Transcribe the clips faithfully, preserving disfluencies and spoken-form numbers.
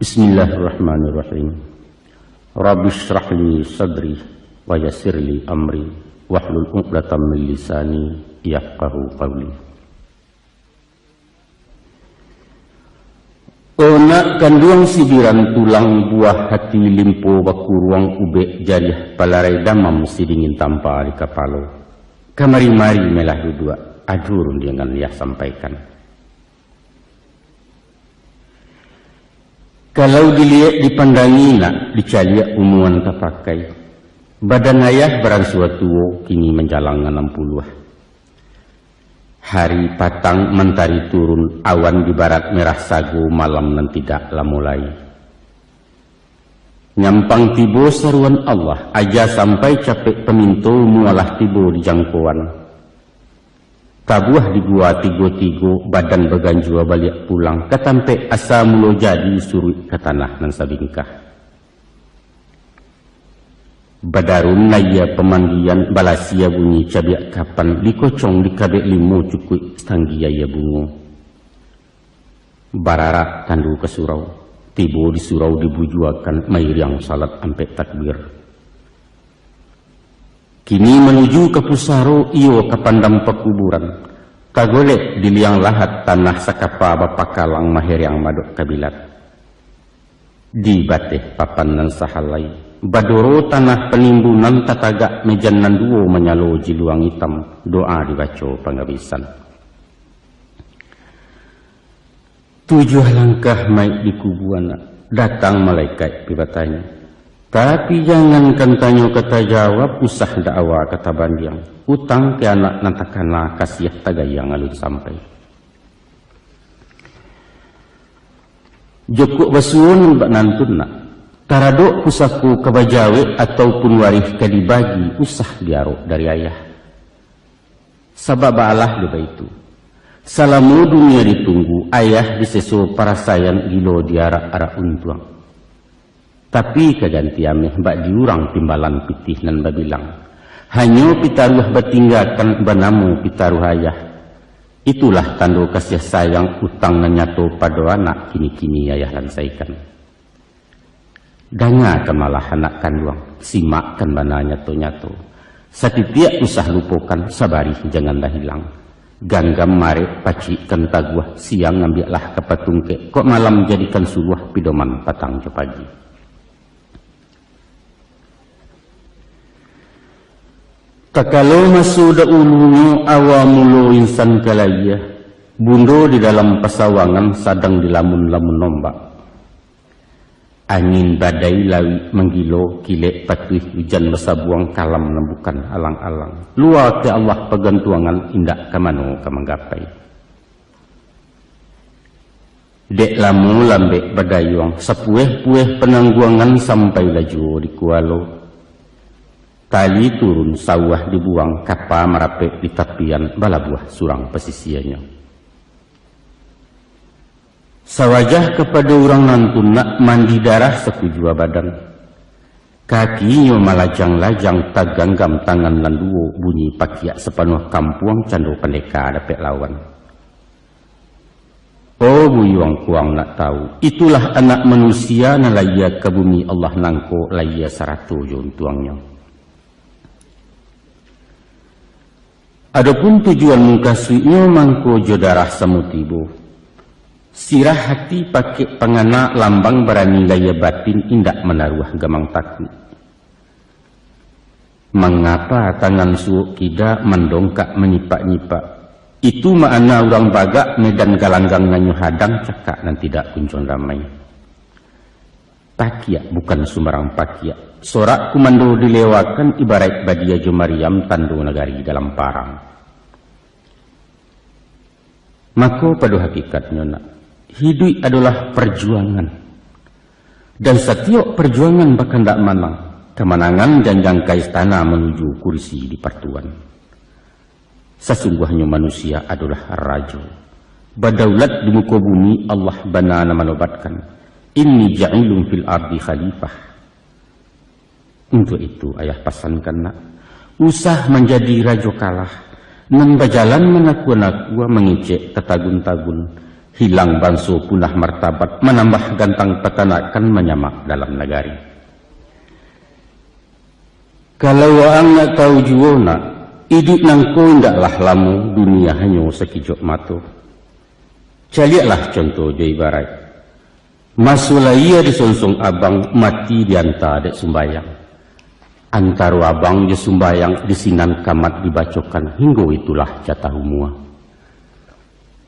Bismillahirrahmanirrahim. Rabbi shrah li sadri wa yassir li amri wahlul uqdatam min lisani yafqahu qawli. O nak kanduang sibiran tulang, buah hati limpo bakuruang, ubek jariah palarai damam, sidingin tampa di kapalo. Kamari-mari melah duduak, ado rundiangan yah sampaikan. Kalau diliek dipandangi nak, dicaliak umuan tapakai. Badan ayah baransua tuo, kini manjalang anam puluah. Hari patang mantari turun, awan di barat merah sago, malam nan tidak lamo lai. Nyampang tibo saruan Allah, aja sampai capek paminto, mualah tibo di jangkoan. Tabuah di gua tigo-tigo, badan baganjua baliak pulang, ka tampek asa mulo jadi, suruik ka tanah nan sabingkah. Badarun layia pamandian, balasia bunyi cabiak kapan, dikocong dikabek limo, cukuik satanggi aia bungo. Bararak tandu ka surau, tibo di surau dibujuakan, mairiang salat ampek takbir. Kini manuju ka pusaro, iyo ka pandam pakuburan. Tagolek di liang lahat, tanah sakapa bapakalang, maheriang madok kabilat. Di bateh papan nan sahalai, badoro tanah panimbunan, tatagak mejan nan duo, manyalo jiluang itam, doa dibaco pangabisan. Tujuah langkah maik dikubua nak, datang malaikat pi batanyo. Tapi jangankan tanyo ka tajawab, usah dakwa ka tabandiang. Utang ka anak nan takana, kasiah tagayang alun sampai. Jokok basuo nan bak nantun nak, taradok pusako ka bajawek, ataupun warih ka dibagi, usah diarok dari ayah. Sabab baalah dek baitu, salamo dunia ditunggu, ayah diseso parasaian, gilo diarak-arak untuang. Tapi ka ganti ameh, bak di urang timbalan pitih nan babilang. Hanyo pitaruah batinggakan, banamo pitaruah ayah. Itulah tando kasiah sayang, utang nan nyato pado anak, kini-kini ayah lansaikan. Dangakan malah anak kanduang, simakkan bana nyato-nyato. Satitiak usah lupokan, sabarih janganlah hilang. Ganggam marek pacikkan taguah, siang ambiaklah ka patungkek, kok malam jadikan suluah, pidoman patang jo pagi. Takalo maso daulunyo, awa mulo insan ka layia, bundo di dalam pasawangan, sadang dilamun-lamun ombak. Angin badai lawik manggilo, kilek patuih ujan basabuang, kalam nan bukan alang-alang. Lua ka Allah pagantuangan, indak ka mano ka manggapai. Dek lamo lambek badayuang, sapueh-pueh panangguangan, sampailah juo di kualo. Tali turun sauah dibuang, kapa marapek di tapian, balabuah surang pasisianyo. Sawajah kapado urang nantun nak, mandi darah sakujua badan. Kakinyo malajang-lajang, taganggam tangan nan duo, bunyi pakiak sapanuah kampuang, cando pandeka dapek lawan. Oh buyuang kuang nak tau, itulah anak manusia nan layia ka bumi Allah nangko, layia sarato jo untuangnyo. Adopun tujuan mukasuiknyo, mangko jo darah samo tibo. Sirah hati pakek pangana, lambang barani layia batin, indak manaruah gamang takuik. Mangapa tangan suok kida, mandongkak manyipak-nyipak? Itu makna urang bagak, medan galanggang nan nyo hadang, cakak nan tidak kunjuang damai. Pakiak bukan sumbarang pakiak. Sorak kumando dilewakan, ibaraik badia jo mariam, tando nagari dalam parang. Mako, pado hakikatnyo nak, hiduik adolah parjuangan. Dan satiok parjuangan bakandak manang, kamanangan janjang ka istana, manuju kurisi dipartuan. Sasungguahnyo manusia adolah rajo. Badaulat di muko bumi, Allah bana nan manobatkan. Inni ja'ilun fil ardi khalifah. Untuak itu, ayah pasankan nak, usah manjadi rajo kalah, nan bajalan manakua-nakua, mangecek tatagun-tagun, Hilang banso, punah martabat, manambah gantang patanakan, manyamak dalam nagari. Kalau waang nak tahu juo nak, iduik nangko indaklah lamo, dunia hanyo sakijok mato. Caliaklah contoh jo ibaraik. Maso lahia disonsong abang, mati dianta dek sumbayang. Antaro abang jo sumbayang, di sinan kamat dibacokan, hinggo itulah jatah umua.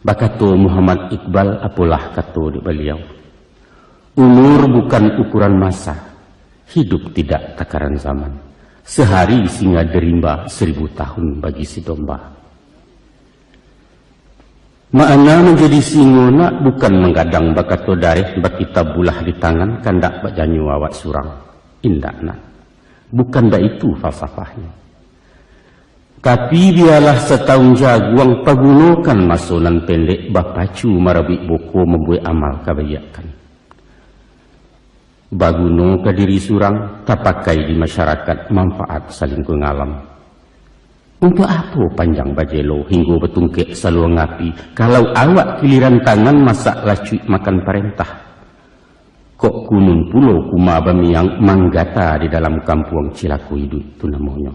Bakato Muhammad Iqbal, apolah kato dek baliau, "Umur bukan ukuran masa, hidup tidak takaran zaman. Sehari singa di rimba, seribu tahun bagi si domba." Makna manjadi singo nak bukan manggadang bakato dareh, bakitabulah di tangan, kandak bajanyo awak surang. Indak nak. Bukan baitu falsafahnyo. Tapi bialah sataun jaguang, pagunokan maso nan pendek, bapacu marabuik buko, mambuek amal kabaiakkan. Baguno ka diri surang, tapakai di masyarakat, manfaat salingkuang alam. Untuak apo panjang bajelo, hinggo batungkek saluang api, kalau awak kiliran tangan, masak lacuik makan parentah? Kok kunun pulo kuma bamiang, manggata di dalam kampuang, cilako iduik tu namonyo.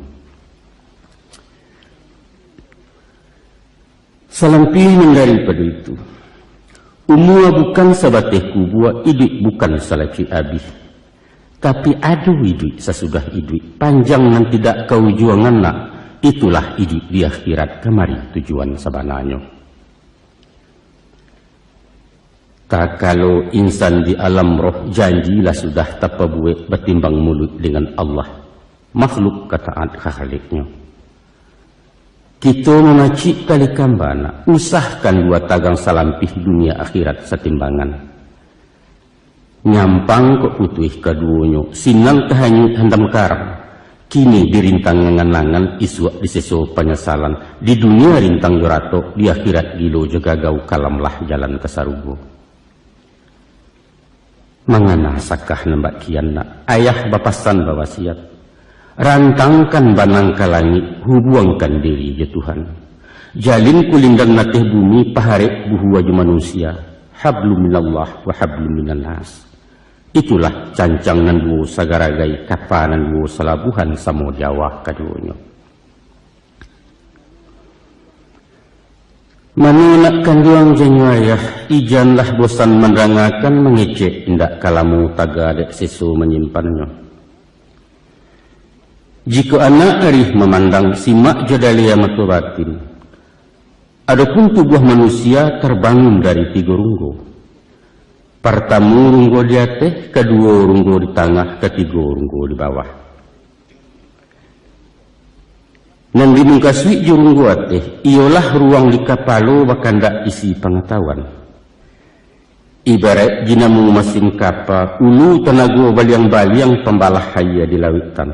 Salampih nan daripado itu, umua bukan sabateh kubua, iduik bukan salacuik abih. Tapi ado iduik sasudah iduik, panjang nan tidak kaujuangan nak, itulah iduik di akhirat, kamari tujuan sabananyo. Takalo insan di alam roh, janji lah sudah tapabuek, batimbang muluik dengan Allah, makhluk ka taat ka Khaliknyo. Kito mamacik tali kamba nak, usahkan dua tagang, salampih dunia akhirat satimbangan. Nyampang kok putuih kaduonyo, sinan tahanyuik handam karang. Kini dirintang angan-angan, isuak diseso panyasalan. Di dunia rintang jo ratok, di akhirat gilo jo gagau, kalamlah jalan ka sarugo. Mangana sakah nan bak kian nak, ayah bapasan bawasiat, rantangkan banang ka langik, hubuangkan diri jo Tuhan. Jalin kulindan nateh bumi, paharek buhua jo manusia, hablum minallah wa hablum minannas. Itulah cancang nan duo sagaragai, kapa nan duo salabuhan, samo jawah kaduonyo. Mano nak kanduang janyo ayah, ijanlah bosan mandangakan, mangecek indak ka lamo, taga dek seso manyimpannyo. Jikok anak arih mamandang, simak jo dalia mato batin. Adopun tubuah manusia tarbangun dari tigo runggo. Partamo runggo di ateh, kaduo runggo di tangah, katigo runggo di bawah. Nan dimungkasuik jo runggo ateh, iyolah ruang di kapalo, bakandak isi pangatahuan. Ibaraik dinamo masin kapa, ulu tanago baliang-baliang, pambalah aia di lauitan.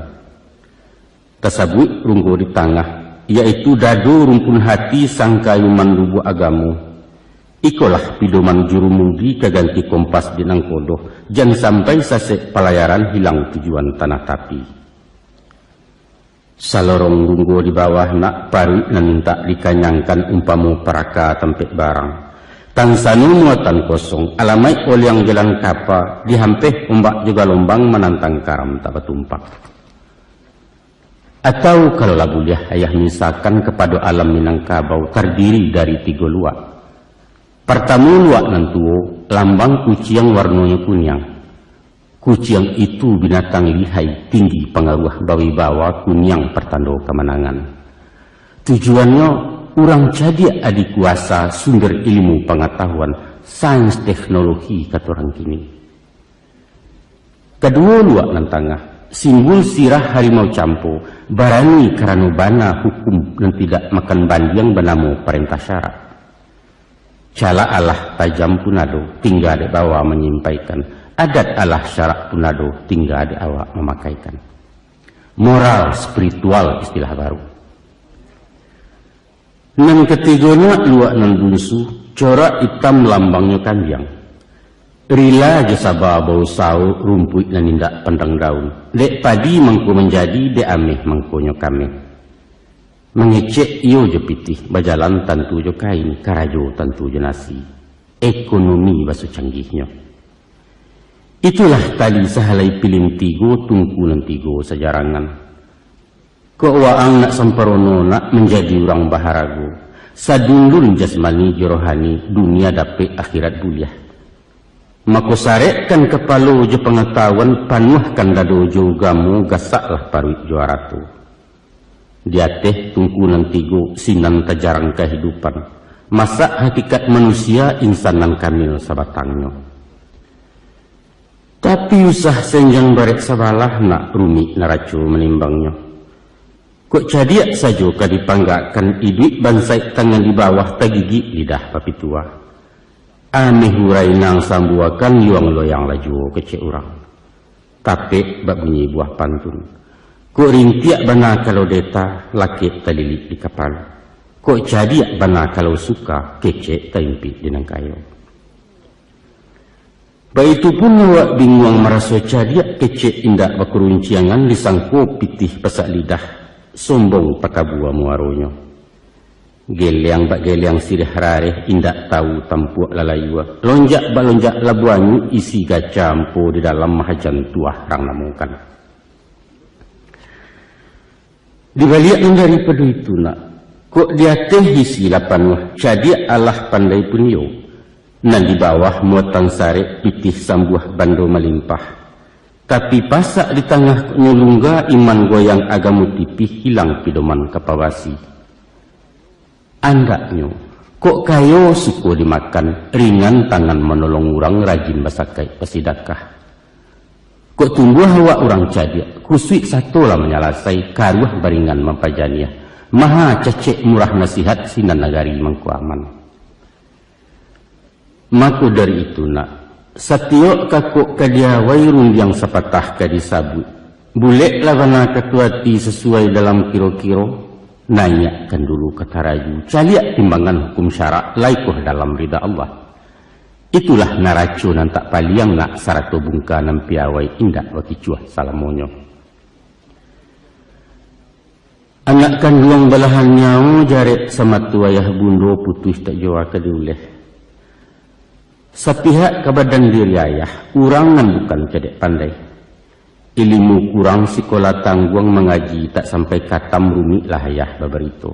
Tasabuik runggo di tangah, yaitu dado rumpun hati, sangka iman lubuak agamo. Ikolah pidoman jurumudi, ka ganti kompas di nangkodo, jan sampai sasek palayaran, hilang tujuan tanah tapi. Salorong runggo di bawah nak, paruik nan mintak dikanyangkan, umpamo paraka tampek barang. Tansano muatan kosong, alamaik oliang jalan kapa, dihampeh ombak jo galombang, manantang karam tak batumpak. Atau kalau lah buliah ayah misakan kapado alam Minangkabau tardiri dari tigo luak. Partamo luak nan tuo, lambang kuciang warnonyo kuniang. Kuciang itu binatang lihai, tinggi pangaruah, bawibawa, kuniang partando kamanangan. Tujuannyo, urang cadiak adikuasa, sumber ilmu pangatahuan, sains teknologi kato urang kini. Kaduo luak nan tangah, simbul sirah harimau campo, barani karano bana hukum nan tidak makan bandiang banamo parentah syarak. Calak alah tajam pun ado, tingga dek bawa manyimpaikan. Adat alah syarak pun ado, tingga dek awak mamakaikan. Moral spiritual istilah baru. Nan katigo nak luak nan bunsu, corak itam lambangnyo kambiang. Rila jo saba bausaho, rumpuik nan indak pandang daun. Dek padi mangko manjadi, dek ameh mangkonyo kameh. Mangecek iyo jo pitih, bajalan tantu jo kain, karajo tantu jo nasi. ekonomi baso canggihnyo. Itulah tali sahalai pilin tigo tungku nan tigo sajarangan. Kok waang nak samparono, nak manjadi urang baharago, sadundun jasmani jo rohani, dunia dapek, akhirat buliah. Mako, sarekkan kapalo jo pangatahuan, panuahkan dado jo ugamo, gasaklah paruik jo arato. Di ateh tungku nan tigo, sinan tajarang kahidupan. Masak hakikat manusia, insan nan kamil sabatangnyo. Tapi usah senjang barek sabalah, nak rumik naraco manimbangnyo. Kok cadiak sajo ka dipanggakkan, iduik bansaik tangan di bawah, tagigik lidah papituah. Ameh urai nan sambuakan, yuang loyang lah juo kecek urang. Tapek bak bunyi buah pantun. Kok rintiak bana kalau deta, lakek talilik di kapalo. Kok cadiak bana kalau suka, kecek taimpik di nan kayo. Baitu pun awak binguang maraso cadiak, kecek indak bakurunciangan, disangko pitih pasak lidah, sombong pakabua muaronyo. Geliang bak geliang siriah rareh, indak tau tampuak lalayua. Lonjak bak lonjak labuah anyuik, isi gaca ampo di dalam, mahajan tuah rang namokan. Di baliak nan daripado itu, nak, kok di ateh isi lah panuah, cadiak alah pandai pun iyo, nan di bawah muatan sarek, pitih sambuah bando malimpah. Tapi pasak di tangah kok nyo lungga, iman goyang agamo tipih, hilang pidoman ka pabasi. Andaknyo, kok kayo suko dimakan, ringan tangan manolong urang, rajin basakaik basidakah. Kok tumbuah awak urang cadiak, kusuik sato lah manyalasai, karuah baringan mampajaniah, maha cacek murah nasihat, sinan nagari mangko aman. Mako dari itu, nak, satiok kakok ka diawai, rundiang sapatah ka disabuik. Buleklah bana kato ati, sasuai dalam kiro-kiro, naiakkan dulu ka taraju, caliak timbangan hukum syarak, lai koh dalam rida Allah. Itulah naraco nan tak paliang, nak, sarato bungka nan piawai, indak bakicuah salamonyo. Anak kanduang balahan nyawo, jarek samato ayah bundo, putuih tak jua ka diuleh. Sapihak ka badan diri ayah, urang nan bukan cadiak pandai. Ilimu kurang, sikola tangguang, mangaji tak sampai katam, rumiklah ayah babarito.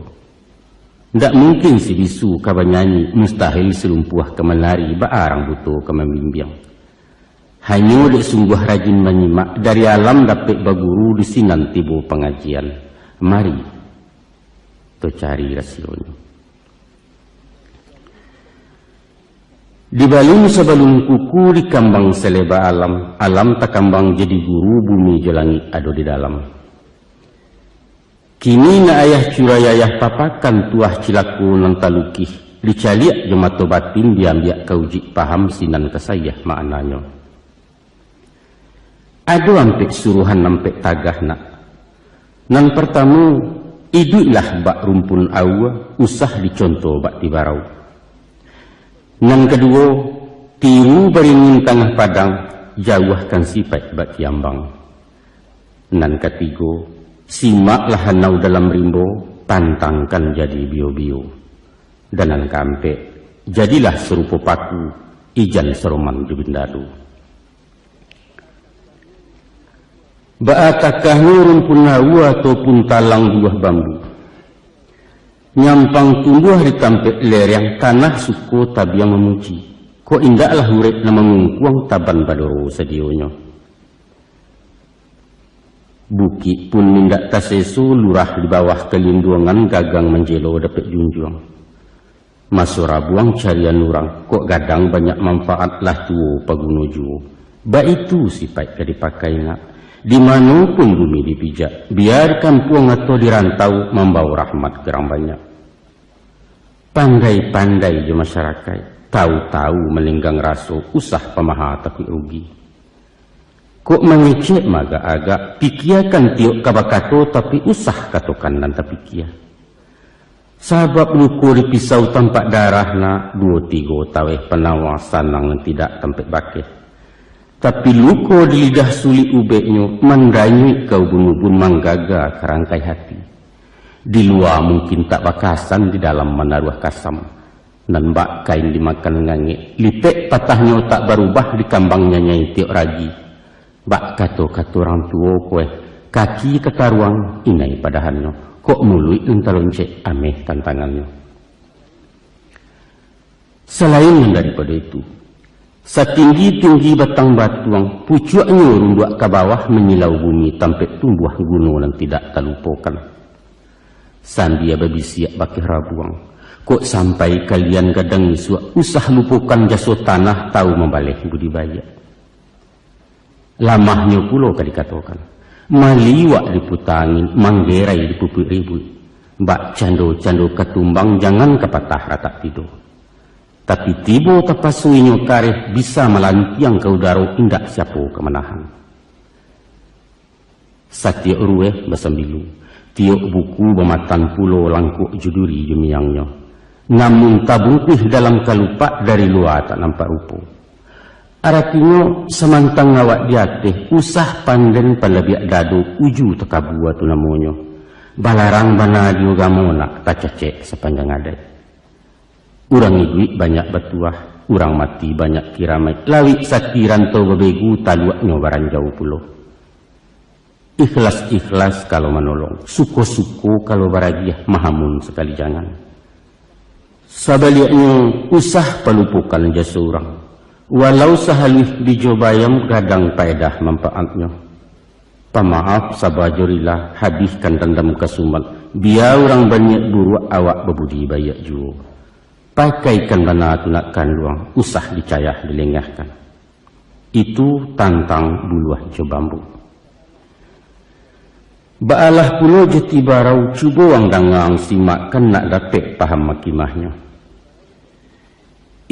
Ndak mungkin si bisu ka banyanyi, mustahil si lumpuah ka manari, baa rang buto ka mambimbiang. Hanyo dek sungguah rajin manyimak, dari alam dapek baguru, di sinan tibo pangajian. Mari, to cari rasionyo. Dibalun sabalun kuku, dikambang saleba alam, alam takambang jadi guru, bumi jo langik ado di dalam. Kini nak ayah curai ayah papakan, tuah cilako nan talukih, dicaliak jo mato batin, diambiak ka ujuik paham, sinan ka saiah maknanyo. Ado ampek suruhan ampek tagah, nak. Nan partamo, iduiklah bak rumpun aua, usah diconto bak tibarau. Nan kaduo, tiru baringin tangah padang, jauahkan sipaik bak kiambang. Nan katigo, simaklah hanau dalam rimbo, pantangkan jadi bio-bio. Dan nan kaampek, jadilah sarupo paku, ijan saroman jo bindado. Baa takahnyo rumpun aua ataupun talang buah bambu. Nyampang tumbuah di tampek lereng, tanah suko tabiang mamuji. Kok indaklah urek nan mangungkuang, taban badoro sadionyo. Bukik pun indak taseso, lurah di bawah kalinduangan, gagang manjelo dapek junjuang. Maso rabuang carian urang, kok gadang banyak manfaat, lah tuo paguno juo. Baitu sipaik ka dipakai, nak. Di mano pun bumi dipijak, bia di kampuang atau di rantau, mambao rahmat ka urang banyak. Pandai-pandai jo masyarakaik, tau-tau malenggang raso, usah pamaha takuik rugi. Kok mangecek maagak-agak, pikiakan tiok ka bakato, tapi usah katokan nan tapikia. Sabab luko di pisau tampak darah, nak, duo tigo taweh panawa, sanang nan tidak tampek bakeh. Tapi luko di lidah sulik ubeknyo, mandanyuik ka ubun-ubun, manggaga ka rangkai hati. Di lua mungkin tak bakasan, di dalam manaruah kasam. Nan bak kain dimakan ngangek, lipek patahnyo tak barubah, dikambang nyanyai tiok ragi. Bak kato-kato urang tuo ko, eh, kaki tataruang, inai padahannyo, kok muluik nan taloncek, ameh tantangannyo. Salain nan daripado itu, satinggi-tinggi batang batuang, pucuaknyo runduak ka bawah, manyilau bumi tampek tumbuah guno nan tidak talupokan. Sambia babisiak bakeh rabuang, kok sampai kalian gadang isuak, usah lupokan jaso tanah, tahu mambaleh budi baiak. Lamahnyo pulo ka dikatokan, maliwak diputa angin, manggerai dipupuik ribuik. Bak cando-cando katumbang, jangan ka patah ratak tido. Tapi tibo tapaso inyo kareh, bisa malantiang ka udaro, indak siapo ka manahan. Satiok rueh basambilu, tiok buku bamatan pulo, langkok jo duri jo miangnyo. Namun tabungkuih dalam kalupak, dari lua tak nampak rupo. Aratinyo, samantang awak di ateh, usah panden palabiak dado, uju takabua tu namonyo. Balarang bana di ugamo, nak tacacek sapanjang adaik. Urang iduik banyak batuah, urang mati banyak kiramaik. Lawik sati rantau babegu, taluaknyo baranjau pulo. Ikhlas-ikhlas kalau manolong, suko-suko kalau baragiah, mahamun sakali jangan. Sabaliaknyo, usah palupokan jaso urang, walau sahaluih bijo bayam, gadang paedah manpaatnyo. Pamaaf saba jo rila, habihkan dandam kasumat, bia urang baniaik buruak, awak babudi baiak juo. Pakaikan bana tu nak kanduang, usah dicayah dilengahkan. Itu tantang buluah jo bambu. Baalah pulo jo tibarau, cubo ang danga, ang simak, kan nak dapek paham makimahnyo.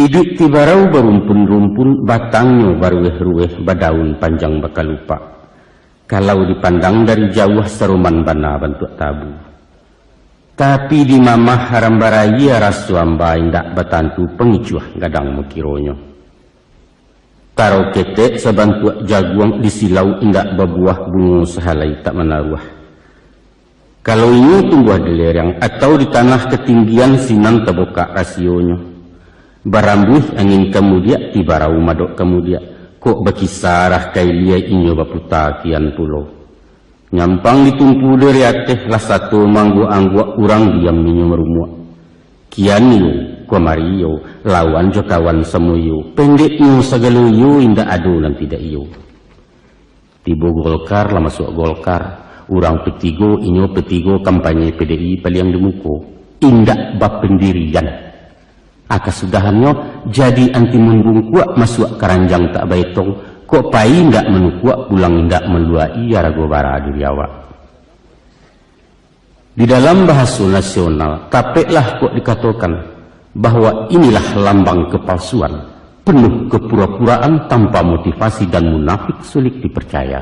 Iduik tibarau barumpun-rumpun, batangnyo barueh-rueh, badaun panjang bakalupak. Kalau dipandang dari jauah, saroman bana bantuak tabu. Tapi dimamah haram barayia, raso amba indak batantu, pangicuah gadang makironyo. Tarau ketek sabantuak jaguang, disilau indak babuah, bungo sahalai tak manaruah. Kalau inyo tumbuah di lereng atau di tanah katinggian, sinan tabukak rasionyo. Barambuih angin kamudiak, tibarau madok kamudiak, kok bakisarah ka ilia, inyo baputa kian pulo. Nyampang ditumpu dari ateh, lah sato maangguak-angguak, urang diam inyo marumuak. Kian iyo, kamari iyo, lawan jo kawan samo iyo, pendeknyo sagalo iyo, indak ado nan tidak iyo. Tibo Golkar, lah masuak Golkar, urang P tigo, inyo P tigo, kampanye P D I paliang di muko, indak bapandirian. Aka sudahannyo, jadi antimun bungkuak, masuak karanjang tak baetong, kok pai indak manukuak, pulang indak maluak-i, arago bara diri awak. Di dalam bahaso nasional, tapeklah kok dikatokan bahwa inilah lambang kepalsuan, penuh kepura-puraan, tanpa motivasi dan munafik, sulik dipercaya.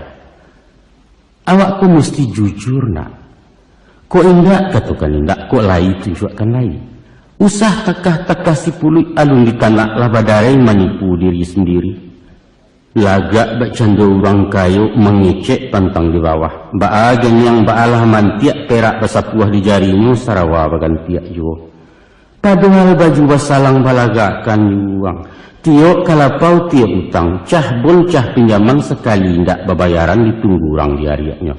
Awak ko musti jujur, nak. Kok indak, katokan indak, kok lai, tunjuakkan lai. Usah takah-takah sipuluik, alun ditanak lah badarai, manipu diri sandiri. Lagak bakcando urang kayo, mangecek pantang di bawah. Baa ganiang, baalah mantiak, perak basapuah di jarinyo, sarawa bagantiak juo. Padohal baju basalang balagakkan juo. Tiok kalapau, tiok utang, cah bon, cah pinjaman, sakali indak babayaran, ditunggu urang di ariaknyo.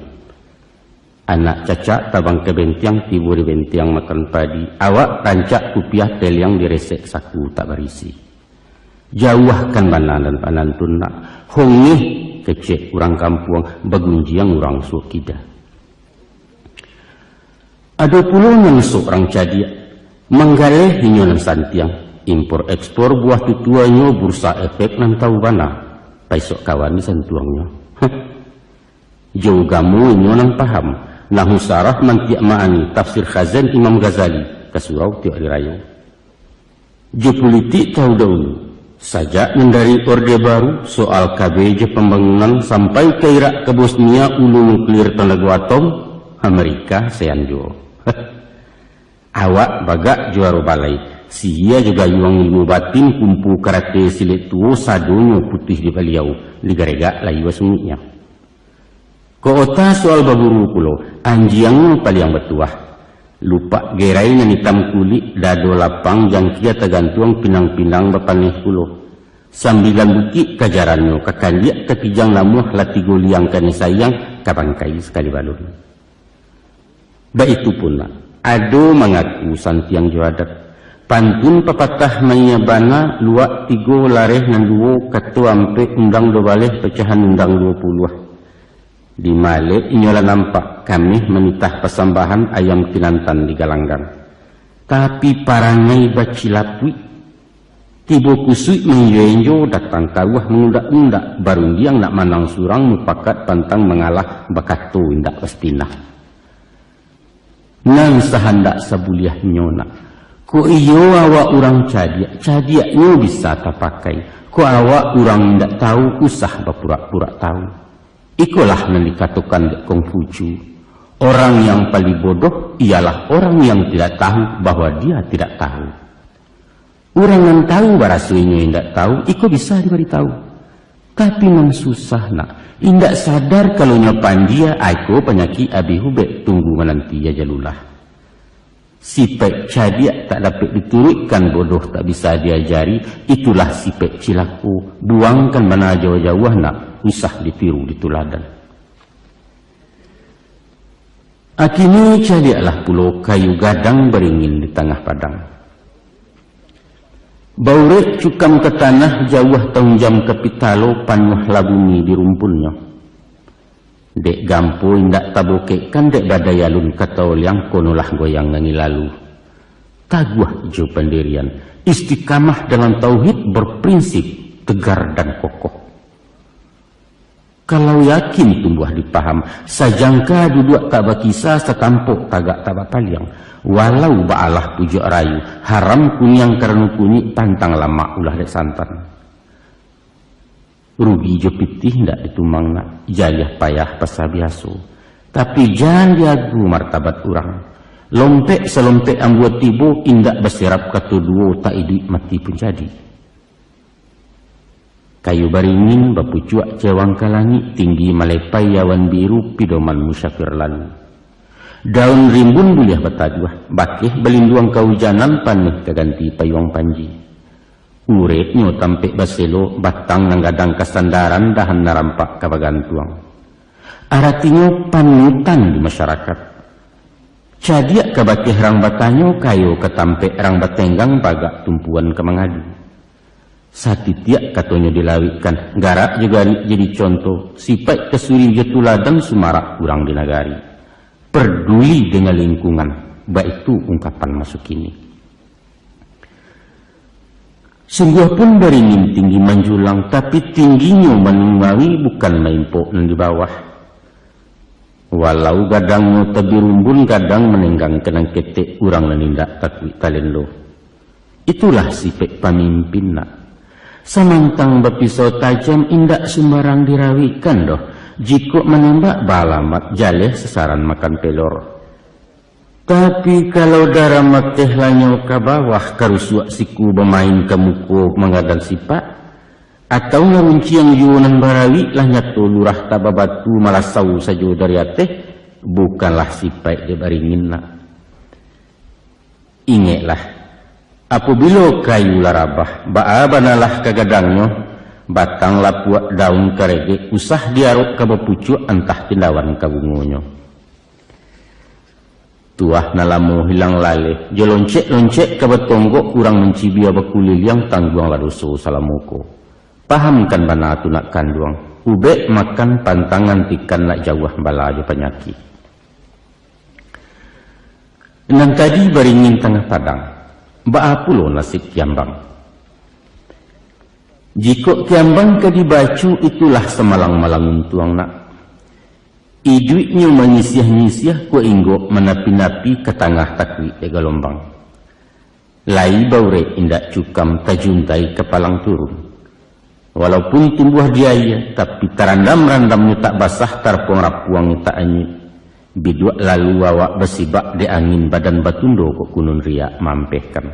Anak cacak tabang ka bentiang, tibo di bentiang makan padi. Awak rancak kupiah, peliang diresek, saku tak barisi. Jauahkan bana nan panantun, nak. Hongeh kecek urang kampuang, bagunjiang urang suok kida. Ado pulo nan surang cadiak, manggaleh inyo nan santiang. Impor ekspor buah tutuanyo, bursa efek nan tahu bana. Paisok kawan disantuangnyo. Jo ugamo inyo nan paham. Nahu sarah mantiak ma'ani, tafsir Khazin Imam Ghazali, ka surau tiok ari rayo. Jo pulitik tahu dahulu. Sajak nan dari Orde Baru, soal K B J pambangunan, sampai ka Irak ka Bosnia, ulu nuklir tanago atom, Amerika sean juo. Awak bagak juaro balai, sihia jo gayuang ilmu batin, kumpu karate silet tuo, sadonyo putuih di baliau, digaregak layua sungiknyo. Kok ota soal baburu pulo, anjiangnyo paliang batuah. Lupak gerai nan itam kulik, dado lapang, jangkia tagantuang, pinang-pinang bapaneh pulo. Sambilan bukik kajarannyo, ka kandiak ka kijang namuah, lah tigo liang kanai sayang, ka bangkai sakali balun. Baitu pun nak, ado mangaku santiang jo adat. Pantun papatah maiya bana, luak tigo lareh nan duo, kato ampek undang duo baleh, pacahan undang duo puluah. Di malek inyo lah nampak, kameh manitah pasambahan, ayam kinantan di galanggang. Tapi parangai bacilapuik. Tibo kusuik mainjo-injo, datang taruah mangundak-undak, barundiang nak manang surang, mupakat pantang mangalah, bakato indak pasti nah. Nan sahandak sabuliahnyo nak. Kok iyo awak urang cadiak, cadiaknyo bisa tapakai. Kok awak urang indak tahu, usah bapurak-purak tahu. Ikolah nan dikatokan dek Kongfucu, orang yang paling bodoh ialah orang yang tidak tahu bahwa dia tidak tahu. Urang nan tahu baraso inyo indak tahu, iko bisa dibari tahu. Tapi nan susah nak, indak sadar kalau nyo pandia, iko panyakik abih ubek, tunggu mananti ajalulah. Sipaik cadiak tak dapek dituruikkan, bodoh tak bisa diajari, itulah sipaik cilako, buangkan bana jauah-jauah nak, usah ditiru dituladan. Akhirnyo caliaklah pulo kayu gadang baringin di tangah padang. Baurek cukam ka tanah, jauah taunjam ka pitalo, panuahlah bumi di rumpunnyo. Dek gampo indak tabokekkan, dek badai alun ka taoliang, konolah goyang angin lalu. Taguah jo pandirian, istiqamah dalam tauhid, berprinsip, tegar dan kokoh. Kalau yakin tumbuah di paham, sajangka duduak tak bakisa, satampok tagak tak bapaliang. Walau baalah pujuak rayu, haram kuniang karano kunyik, pantang lamak ulah dek santan. Rugi jo pitih ndak ditumang nak, jaliah payah pasal biaso. Tapi jan diagu martabat urang. Lompek salompek ambuah tibo, indak basirap kato duo, tak iduik mati pun jadi. Kayu baringin bapucuak cewang ka langik, tinggi malepai awan biru, pidoman musafir lalu. Daun rimbun buliah bataduah, bakeh balinduang kaujanan, paneh ka ganti payuang panji. Ureknyo tampek baselo, batang nan gadang kasandaran, dahan nan rampak ka bagantuang. Aratinyo panutan di masyarakat. Cadiak ka bakeh rang batanyo, kayo ka tampek rang batenggang, bagak tumpuan ka mangadu. Satitiak katonyo dilawikkan, garak jo garik jadi conto, sipaik tasuri jo tuladan, sumarak urang di nagari. Parduli dengan lingkungan, baitu ungkapan maso kini. Sungguah pun baringin tinggi manjulang, tapi tingginyo manumawi, bukan maimpok nan di bawah. Walau gadangnyo tabirumbun, gadang manenggang ka nan ketek, urang nan indak takuik talendo. Itulah sipek pamimpin nak. Samantang bapisau tajam, indak sumbarang dirawikkan doh. Jikok manembak baalamat, jaleh sasaran makan pelor. Tapi kalau darah mateh lanyo ka bawah, karusuak siku bamain ka muko mangadan sipak, atau ngarunciang juo nan barawik, lah nyato lurah tak babatu, malasau sajo dari ateh, bukanlah sipaik dek baringin nak. Ingeklah, apabilo kayu lah rabah, baa banalah ka gadangnyo, batang lapuak daun karegek, usah diarok ka bapucuak, antah tindawan ka bungonyo. Tuah nan lamo hilang laleh, jo loncek-loncek ka batonggok, urang mancibia bakuliliang, tangguanglah doso salamo ko. Pahamkan bana tu nak kanduang, ubek makan pantangan, tikan nak jauah bala jo panyakik. Nan tadi baringin tangah padang, baa pulo nasib kiambang? Jikok kiambang ka dibaco, itulah samalang-malang untuang nak. Iduiknyo manyisiah-nyisiah, kok inggok manapi-napi, ka tangah takuik dek galombang. Lai baurek indak cukam, tajuntai kapalang turun. Walaupun tumbuah di aia, tapi tarandam-randamnyo tak basah, tarapuang-rapuangnyo tak anyuik. Biduak lalu awak basibak dek angin, badan batundo kok kunun riak maampehkan.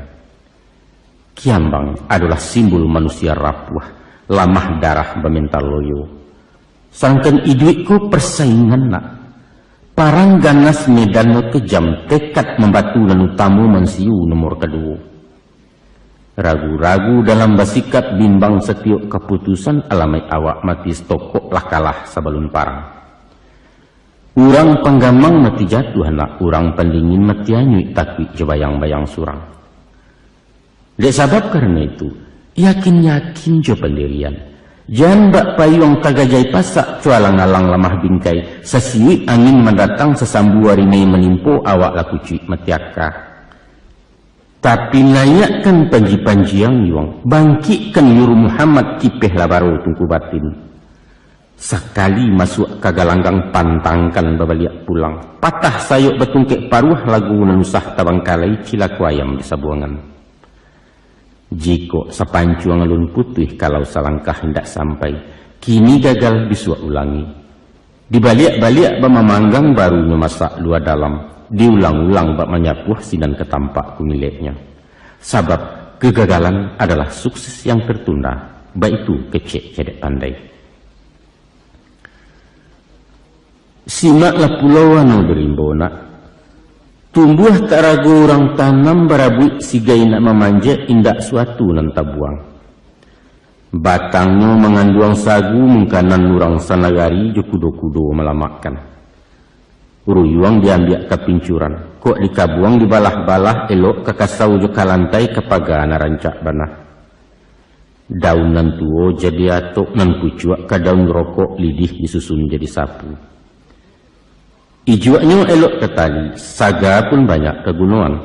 Kiambang adolah simbol manusia rapuah, lamah darah, bamental loyo. Sadangkan iduik ko parsaingan nak. Parang ganas medannyo kejam, tekad mambatu nan utamo mansiu nomor kaduo. Ragu-ragu dalam basikap, bimbang satiok kaputusan, alamaik awak mati satokok lah kalah sabalun parang. Urang panggamang mati jatuah nak, urang pandingin mati anyuik, takuik jo bayang-bayang surang. Dek sabab karano itu, yakin-yakin jo pandirian. Jan bak payuang tagajai pasak, cualang-alang lamah bingkai, sasiuik angin mandatang, sasambua rimai manimpo, awak lah kucuik mati aka. Tapi naiakkan panji-panji ang yuang, bangkikkan Nur Muhammad, kipeh lah baro tungku batin. Sakali masuak ka galanggang, pantangkan babaliak pulang. Patah sayok batungkek paruah, lagu nan usah tabangkalai, cilako ayam di sabuangan. Jikok sapancuang alun putuih, kalau salangkah indak sampai, kini gagal bisuak ulangi. Dibaliak-baliak bamamanggang, barunyo masak lua dalam, diulang-ulang bak manyapuah, sinan ka tampak kumileknyo. Sabab kegagalan adalah sukses yang tertunda, baitu kecek cedek pandai. Simaklah pulo wano di rimbo nak. Tumbuah tak rago urang tanam, barabuik sigai nak mamanjek, indak suatu nan tabuang. Batangnyo manganduang sagu, mungkanan urang sanagari, jo kudo-kudo malamakkan. Ruyuang diambiak ka pincuran, kok dikabuang dibalah-balah, elok ka kasau jo ka lantai, ka paga nan rancak bana. Daun nan tuo jadi atok, nan pucuak ka daun rokok, lidih disusun jadi sapu. Ijuaknyo elok ka tali, saga pun banyak kagunoan.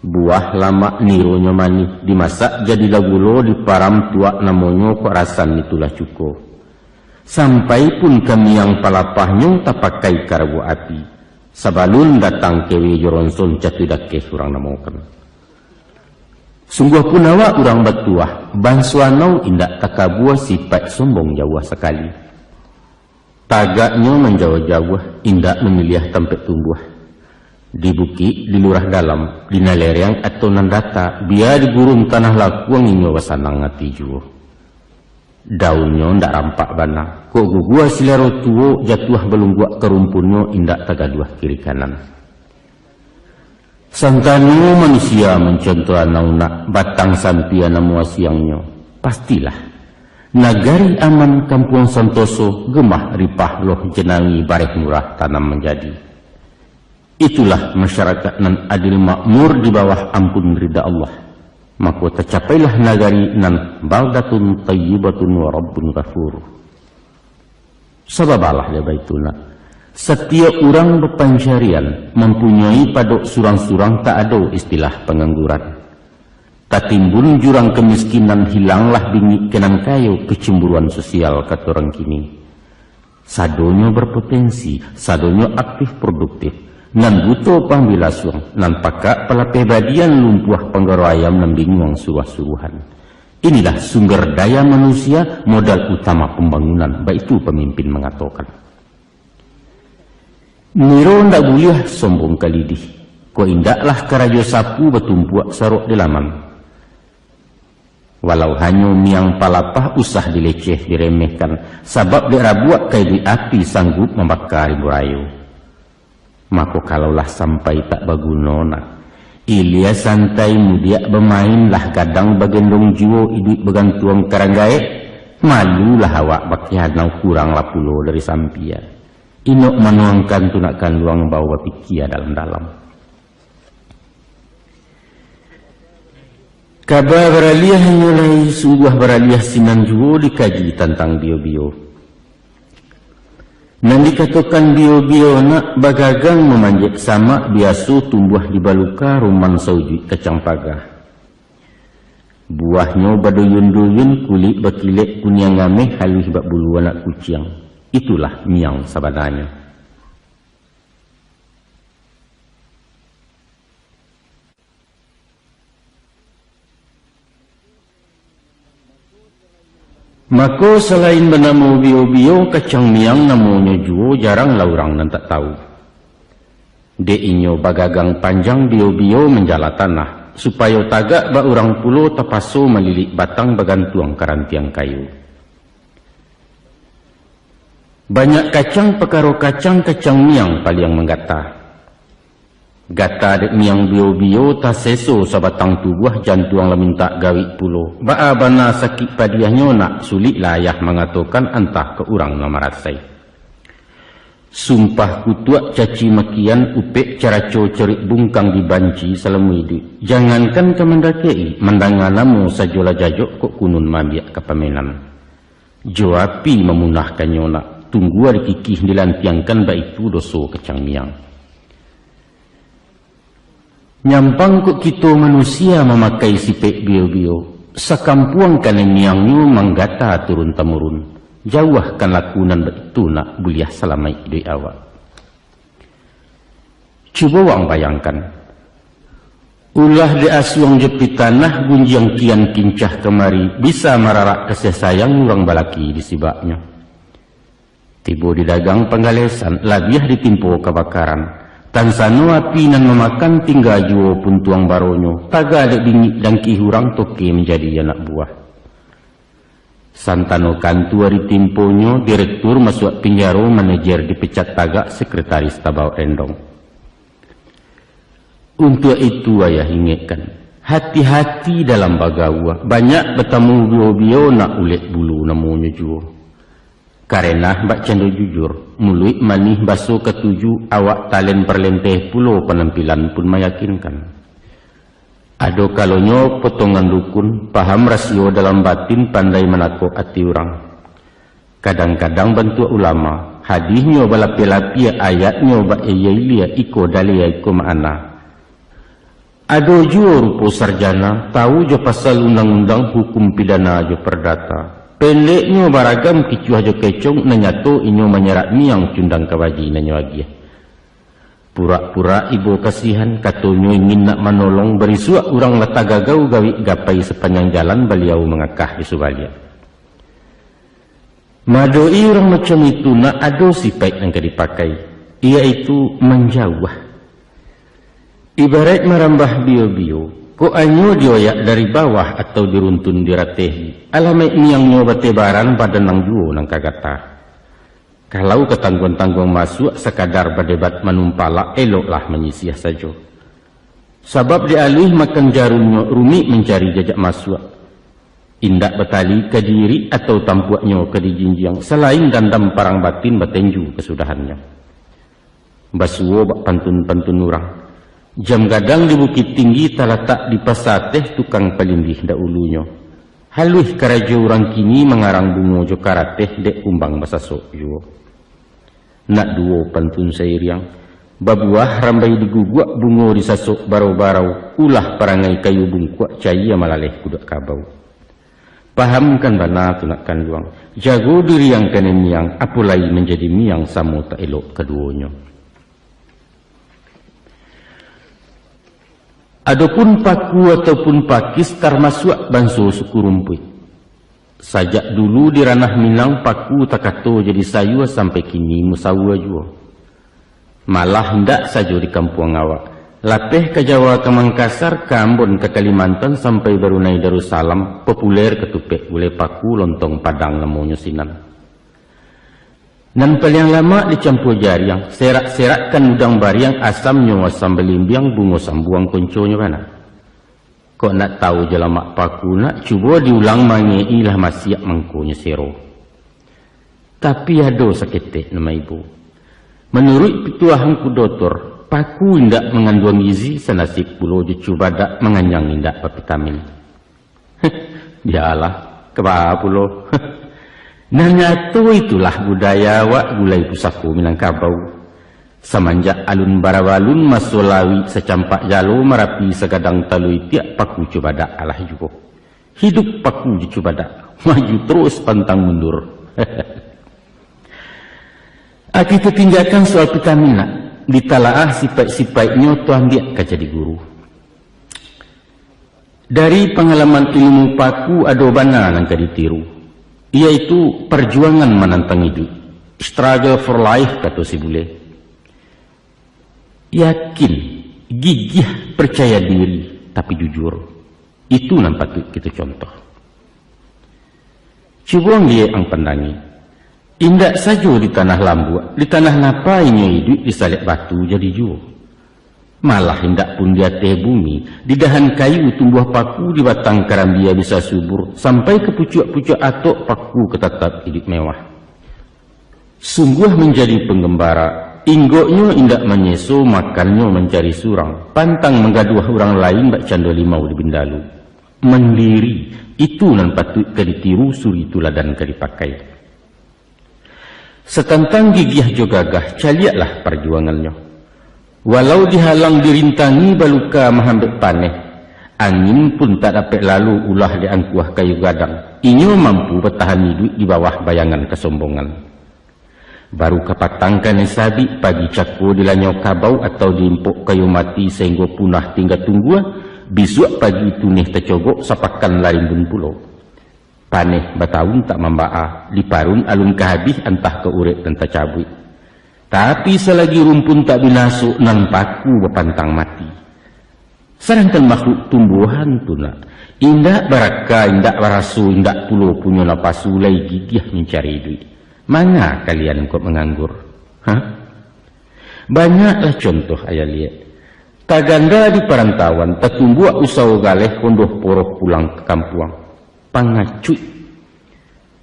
Buah lamak nironyo manih, dimasak jadilah gulo, diparam tuak namonyo, kok rasan itulah cuko. Sampai pun ka miang palapahnyo, tapakai ka rabuak api. Sabalun datang kewe jo ronson, catuih dakeh urang namokan. Sungguah pun awak urang batuah, banso anau indak takabua, sipaik sombong jauah sakali. Tagaknyo manjauah-jauah, indak mamiliah tampek tumbuah. Di bukik, di lurah dalam, di nan lereng atau nan data, bia di gurun tanah lakuang, inyo basanang ati juo. Daunnyo ndak rampak bana, kok gugua silaro tuo, jatuah balungguak ka rumpunnyo, indak tagaduah kiri kanan. Santano manusia mancontoh anau nak, batang sampia namo asiangnyo, pastilah nagari aman, kampuang santoso, gemah ripah loh janawi, bareh murah tanam manjadi. Itulah masyarakat nan adil makmur, di bawah ampun rida Allah. Mako tacapailah nagari nan baldatun thayyibatun wa rabbun ghafur. Sabab alah dek baitu nak, satiok urang bapancarian, mampunyoi padok surang-surang, tak ado istilah pangangguran. Tatimbun jurang kamiskinan, hilanglah bingik ka nan kayo, kecemburuan sosial kato urang kini. Sadonyo berpotensi, sadonyo aktif produktif, nan buto pambila suang, nan pakak palapeh badian, lumpuah panggaro ayam, nan binguang suruah-suruahan. Inilah sumber daya manusia, modal utama pambangunan, baitu pamimpin mangatokan. Niro ndak buliah sombong ka lidih, kok indaklah karajo sapu, batumpuak sarok di laman. Walau hanyo miang palapah, usah dileceh diremehkan, sabab dek rabuak ka iduik api, sanggup mambaka rimbo rayo. Mako, kalau lah sampai tak baguno nak, ilia santai mudiak bamain, lah gadang bagendong juo, iduik bagantuang ka rang gaek, malulah awak bakeh anau, kuranglah pulo dari sampia. Inok manuangkan tu nak kanduang, bao bapikia dalam-dalam. Kaba baraliah inyo lai, sungguah baraliah sinan juo, dikaji tantang bio-bio. Nan dikatokan bio-bio nak, bagagang mamanjek samak, biaso tumbuah di baluka, rumang saujuik kacang paga. Buahnyo baduyun-duyun, kulik bakilek kuniang ameh, haluih bak bulu anak kuciang. Itulah miang sabananyo. Mako, salain banamo bio-bio, kacang miang namonyo juo, jaranglah urang nan tak tahu. Dek inyo bagagang panjang, bio-bio manjala tanah, supayo tagak bak urang pulo, tapaso malilik batang, bagantuang ka rantiang kayu. Banyak kacang pakaro kacang, kacang miang paliang manggata. Gata dek miang bio-bio, taseso sabatang tubuah, jantuang lah mintak gawik pulo. Baa bana sakik padiahnyo nak, suliklah ayah mangatokan, antah ka urang nan marasai. Sumpah kutuak caci makian, upek caraco cerik bungkang, dibanci salamo iduik. Jangankan ka mandakek-i, mandanga namo sajo lah jajok, kok kunun maambiak ka pamenan. Jo api mamunahkannyo nak, tunggua dikikih dilantiangkan, baitu doso kacang miang. Nyampang kok kito manusia mamakai sipek bio-bio, sakampuang kanai miangnyo manggata turun-tamurun. Jauahkan laku nan baitu nak, buliah salamaik iduik awak. Cubo waang bayangkan, ulah dek asuang jo pitanah, gunjiang kian kincah kamari, bisa mararak kasiah sayang urang balaki di sibaknyo. Tibo di dagang panggalesan, labiah ditimpo kabakaran. Tansano api nan mamakan, tingga juo puntuang baronyo, taga dek bingik dangkih urang, toke manjadi anak buah. Santano kantua ditimponyo, direktur masuak pinjaro, manajer dipecat tagak, sekretaris tabao rendong. Untuak itu ayah ingekkan, hati-hati dalam bagaua, banyak batamu bio-bio nak, ulek bulu namonyo juo. Karenah bak cando jujur, muluik manih baso katuju, awak talen parlenteh pulo, panampilan pun mayakinkan. Ado kalonyo potongan dukun, paham rasio dalam batin, pandai manakok ati urang. Kadang-kadang bantuak ulama, hadihnyo balapia-lapia, ayatnyo bailia-ilia, iko dalil, iko makna. Ado juo rupo sarjana, tau jo pasal undang-undang, hukum pidana jo pardata. Pendeknyo baragam kicuah jo kecong, nan nyato inyo manyerak miang, cundang kabaji nan nyo agiah. Purak-purak ibo kasihan, katonyo ingin nak manolong, barisuak urang lah tagagau, gawik gapai sapanjang jalan, baliau mangakah jo subaliak. Maadok-i urang macam itu, nak ado sipaik nan ka dipakai, iyaitu manjauah. Ibaraik marambah bio-bio, kok anyo dioyak dari bawah atau diruntun dirateh, alamaik miangnyo batebaran, badan nan juo nan ka gata. Kalau ka tangguang-tangguang masuak, sakadar badebat manumpalak, eloklah manyisiah sajo. Sabab dek aluih makan jarunnyo, rumik mancari jajak masuak. Indak batali ka diirik, atau tampuaknyo ka dijinjiang, salain dandam parang batin, batenju kasudahannyo. Basuo bak pantun-pantun urang. Jam gadang di Bukittinggi, talatak di Pasa Ateh, tukang palindih dahulunyo. Haluih karajo urang kini, mangarang bungo jo karateh, dek kumbang basasok juo. Nak duo pantun sairiang, babuah rambai diguguak, bungo disasok barau-barau, ulah parangai kayu bungkuak, cayia malaleh kuduak kabau. Pahamkan bana tu nak kanduang, jago diri ang kanai miang, apo lai manjadi miang, samo tak elok kaduonyo. Adopun paku ataupun pakis, tarmasuak banso suku rumpuik. Sajak dulu di ranah Minang, paku takato jadi sayua, sampai kini musaua juo. Malah indak sajo di kampuang awak, lapeh ka Jawa, ka Mangkasar, ka Ambon, ka Kalimantan, sampai Barunai Darussalam, populer katupek gulai paku, lontong Padang namonyo sinan. Nan paliang lamak dicampua jariang, serak-serakkan udang bariang, asamnyo asam balimbiang, bungo sambuang konconyo bana. Kok nak tau jo lamak paku nak, cubo diulang mangek-i, lah masiak mangkonyo sero. Tapi ado saketek nan maibo. Manuruik pituah angku dotor, paku indak manganduang gizi, sanasib pulo jo cubadak, manganyang indak bavitamin. Bialah, kaba pulo. Nan nyato itulah budaya awak, gulai pusako Minangkabau. Samanjak alun barabalun, maso lawik sacampak jalo, Marapi sagadang talua itiak, paku cubadak alah juo. Hidup paku jo cubadak, maju terus pantang mundur. Ah, kito tinggakan soal vitamin nak, ditalaah sipaik-sipaiknyo, tu ambiak ka jadi guru. Dari pangalaman ilmu paku, ado bana nan ka ditiru, iyaitu parjuangan manantang iduik, struggle for life, kato si bule. Yakin, gigih, parcaya diri, tapi jujur. Itu nan patuik kito contoh. Cubo ang liek, ang pandangi. Indak sajo di tanah lambuak, di tanah napa inyo iduik, di salek batu jadi juo. Malah indak pun di ateh bumi, di dahan kayu tumbuah paku, di batang karambia bisa subur, sampai ka pucuak-pucuak atok paku ka tatap iduik mewah. Sungguah manjadi pangambara, inggoknyo indak manyeso, makannyo mancari surang, pantang manggaduah urang lain bak cando limau di bindalu. Mandiri, itu nan patuik ka ditiru, suri tuladan ka dipakai. Satantang gigiah jo gagah, caliaklah parjuangannyo. Walau dihalang dirintangi baluka mahambek paneh, angin pun tak dapek lalu ulah di angkuah kayu gadang. Inyo mampu batahan iduik di bawah bayangan kasombongan. Baru kapatang kanai sabik, pagi cako dilanyau kabau atau diimpok kayu mati sainggo punah tingga tunggua, bisuak pagi tuneh tacogok, sapakan larimbun pulo. Paneh batahun tak mambaa, diparun alun ka habih, antah ka urek nan tacabuik. Tapi salagi rumpun tak binaso, nan paku bapantang mati. Sadangkan makhluk tumbuahan tu nak, indak baraka, indak baraso, indak pulo punyo napasu, lai gigiah mancari iduik. Manga kalian kok manganggur? Hah? Banyaklah contoh ayah liek. Tagando di parantauan, tatumbuak usaho galeh, kondoh poroh pulang ka kampuang. Pangacuik.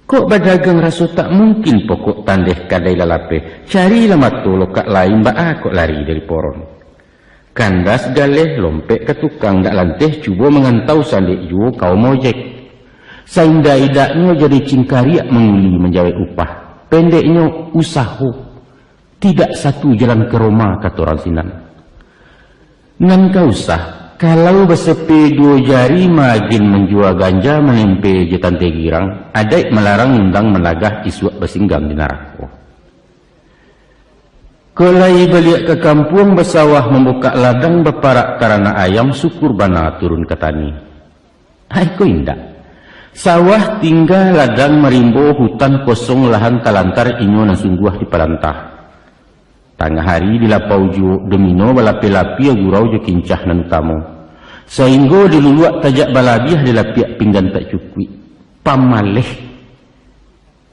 Kok badagang raso tak mungkin, pokok tandeh kadai lah lapeh, carilah mato lokak lain, baa kok lari dari poron. Kandas galeh, lompek ka tukang, dak lanteh cubo mangantau, sandek juo kaum ojek. Saindak-indaknyo jadi cingkariak manguli manjawek upah. Pendeknyo, usaho. Tidak satu jalan ka Roma, kato urang sinan. Nan ka usah, kalau basepe duo jari, magin manjua ganja, manempe jo tante girang, adaik malarang, undang managah, isuak basinggang di narako. Kok lai baliak ka kampuang, basawah, mambukak ladang, baparak taranak ayam, syukur bana turun ka tani. Ai ko indak. Sawah tingga, ladang marimbo, hutan kosong, lahan talantar, inyo nan sungguah dipalantah. Tangah ari di lapau juo, domino balapeh-lapeh, gurau jo kincah nan utamo. Sainggo diluluak tajak balabiah, dilapiak pinggan tak cukuik. Pamaleh.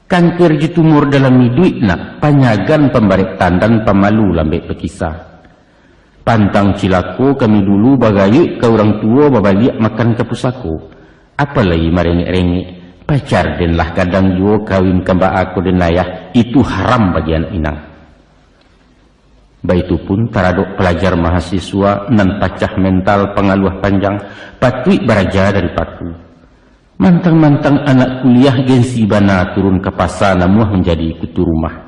Kanker jo tumor dalam iduik nak, panyagan pambarek tandan, pamalu lambek bakisa. Pantang cilako kami dulu, bagayuik ka urang tuo, babaliak makan ka pusako. Apalai marengek-rengek, pacar den lah gadang juo, kawin ka baa ko den ayah, itu haram bagi anak minang. Baitu pun taradok palajar mahasiswa nan pacah mental, pangaluah panjang, patuik baraja dari paku. Mantang-mantang anak kuliah, gengsi bana turun ka pasa, namuah manjadi kutu rumah.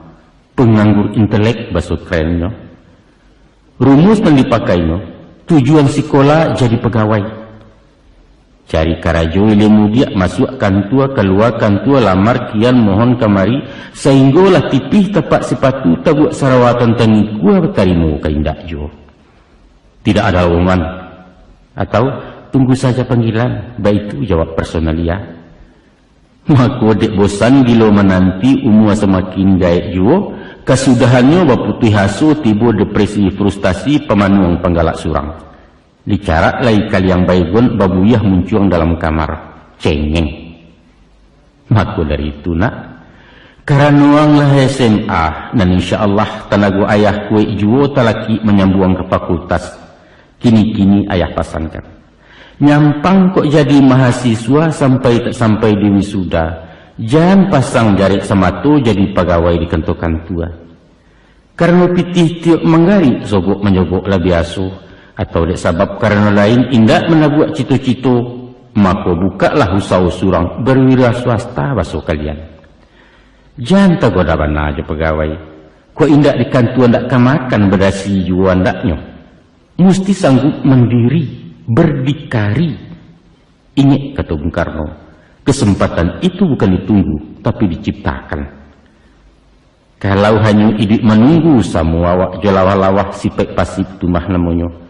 Panganggur intelek, baso kerennyo. Rumus nan dipakainyo, tujuan sikola jadi pagawai. Cari karajo ilia mudiak, masuak kantua, kalua kantua, lamar kian, mohon kamari, sainggo lah tipih tapak sipatu, tabuak sarawa tantang ikua, batarimo ka indak juo. Tidak ada lowongan, atau tunggu saja panggilan, baitu jawab personalia. Mako, dek bosan gilo mananti, umua samakin gaek juo, kasudahannyo baputuih aso, tibo depresi, frustasi, pamanuang panggalak surang. Dicarak lai kaliang Baygon, babuyah muncuang dalam kamar. Cengeng. Mako dari itu, nak, karano ang lah S M A, nan insya Allah tanago ayah kuaik juo talakik manyambuang ka fakultas. Kini-kini ayah pasankan. Nyampang kok jadi mahasiswa, sampai tak sampai di wisuda, jan pasang jarek samato, jadi pagawai di kantua-kantua. Karano pitih tiok manggarik, sogok manyogok lah biaso, atau dek sabab karano lain indak manabuak cito-cito, mako bukaklah usaho surang, berwira swasta baso kalian. Jan tagoda bana jo pagawai, kok indak di kantua ndak ka makan, badasi juo andaknyo. Musti sanggup mandiri, berdikari. Ingek kato Bung Karno, kesempatan itu bukan ditunggu, tapi diciptakan. Kalau hanyo iduik manunggu, samo awak jo lawah-lawah, sipaik pasif tu mah namonyo.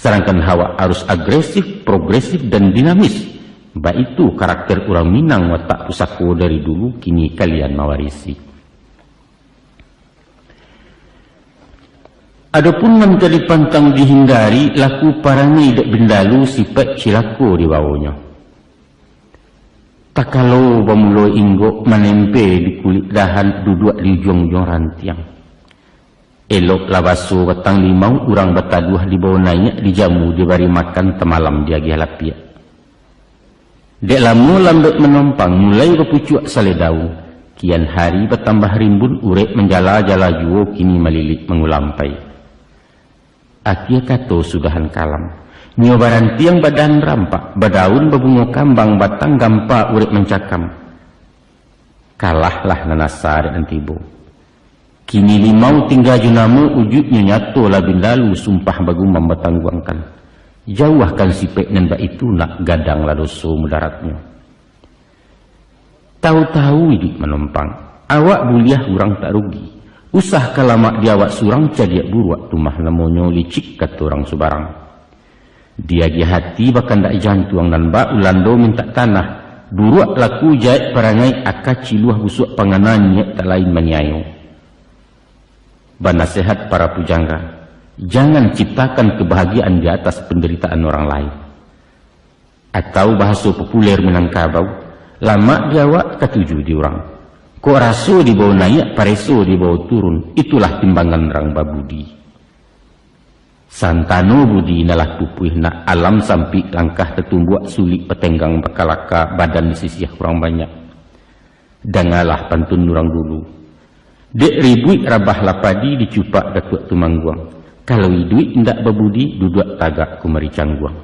Sadangkan awak harus agresif, progresif, dan dinamis. Baitu karakter urang Minang watak pusako dari dulu, kini kalian mawarisi. Adopun nan ka dipantang dihindari, laku parangai dek bindalu, sipaik cilako dibawonyo. Sakalo bamulo inggok manempe di kulik dahan, duduak di ujuang-ujuang rantiang. Eloklah baso batang limau, urang bataduah dibawo naiak, dijamu dibari makan, tamalam diagiah lapiak. Dek lamo lambek manompang, mulai bapucuak salai daun, kian hari batambah rimbun, urek manjala-jala juo, kini malilik mangulampai. Akia kato sudahan kalam. Nyo barantiang badahan rampak, badaun babungo kambang, batang gampa urek mancakam. Kalahlah nan asa dek nan tibo. Kini limau tingga jo namo, ujuiknyo nyato lah bindalu, sumpah bagumam batangguangkan. Jauahkan sipek nan baitu nak, gadanglah doso mudaratnyo. Tahu-tahu iduik manompang, awak buliah urang tak rugi. Usah ka lamak di awak surang, cadiak buruak tu mah namonyo, licik kato urang subarang. Diagiah ati bakandak jantuang, nan bak ulando mintak tanah, buruak laku jaek parangai, aka ciluah busuak pangana, niaik tak lain maniayo. Banasehat para pujangga, jangan ciptakan kebahagiaan di atas penderitaan orang lain. Atau bahaso populer Minangkabau, lamak di awak katuju di urang. Kok raso dibawo naiak, pareso dibawo turun, itulah timbangan urang babudi. Santano budi nan lah pupuih nak, alam sampik langkah tatumbuak, sulik batenggang bakalaka, badan disisiah urang banyak. Dangalah pantun urang dulu. Dek ribuik rabahlah padi, dicupak Datuak Tumangguang. Kalau iduik indak babudi, duduak tagak kumari cangguang.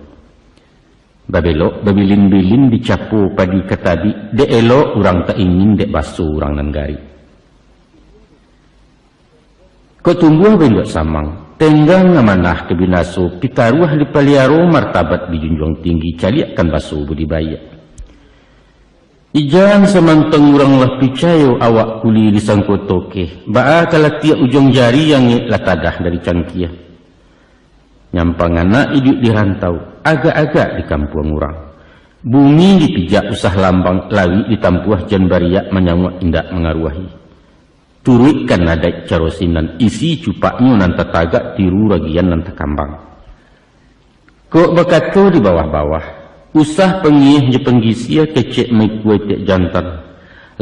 Babelok babilin-bilin, dicapo padi ka tabik, dek elok urang tak ingin, dek baso urang nan garik. Kok tumbuah benduak samang, tenggang amanah ka binaso, pitaruah dipaliaro, martabat dijunjuang tinggi, caliakkan baso budi baiak. Ijan samantang urang lah picayo, awak kuli disangko tokeh, baa ka latiak ujuang jari, angek lah tadah dari cangkia. Nyampang anak iduik di rantau, agak-agak di kampuang urang. Bumi dipijak usah lambang, lawik ditampuah jan bariak, manyauak indak mangaruahi. Turuikkan adaik caro sinan, isi cupaknyo nan tatagak, tiru ragian nan takambang. Kok bakato di bawah-bawah, usah pangieh jo panggisia, kecek maikua itiak jantan.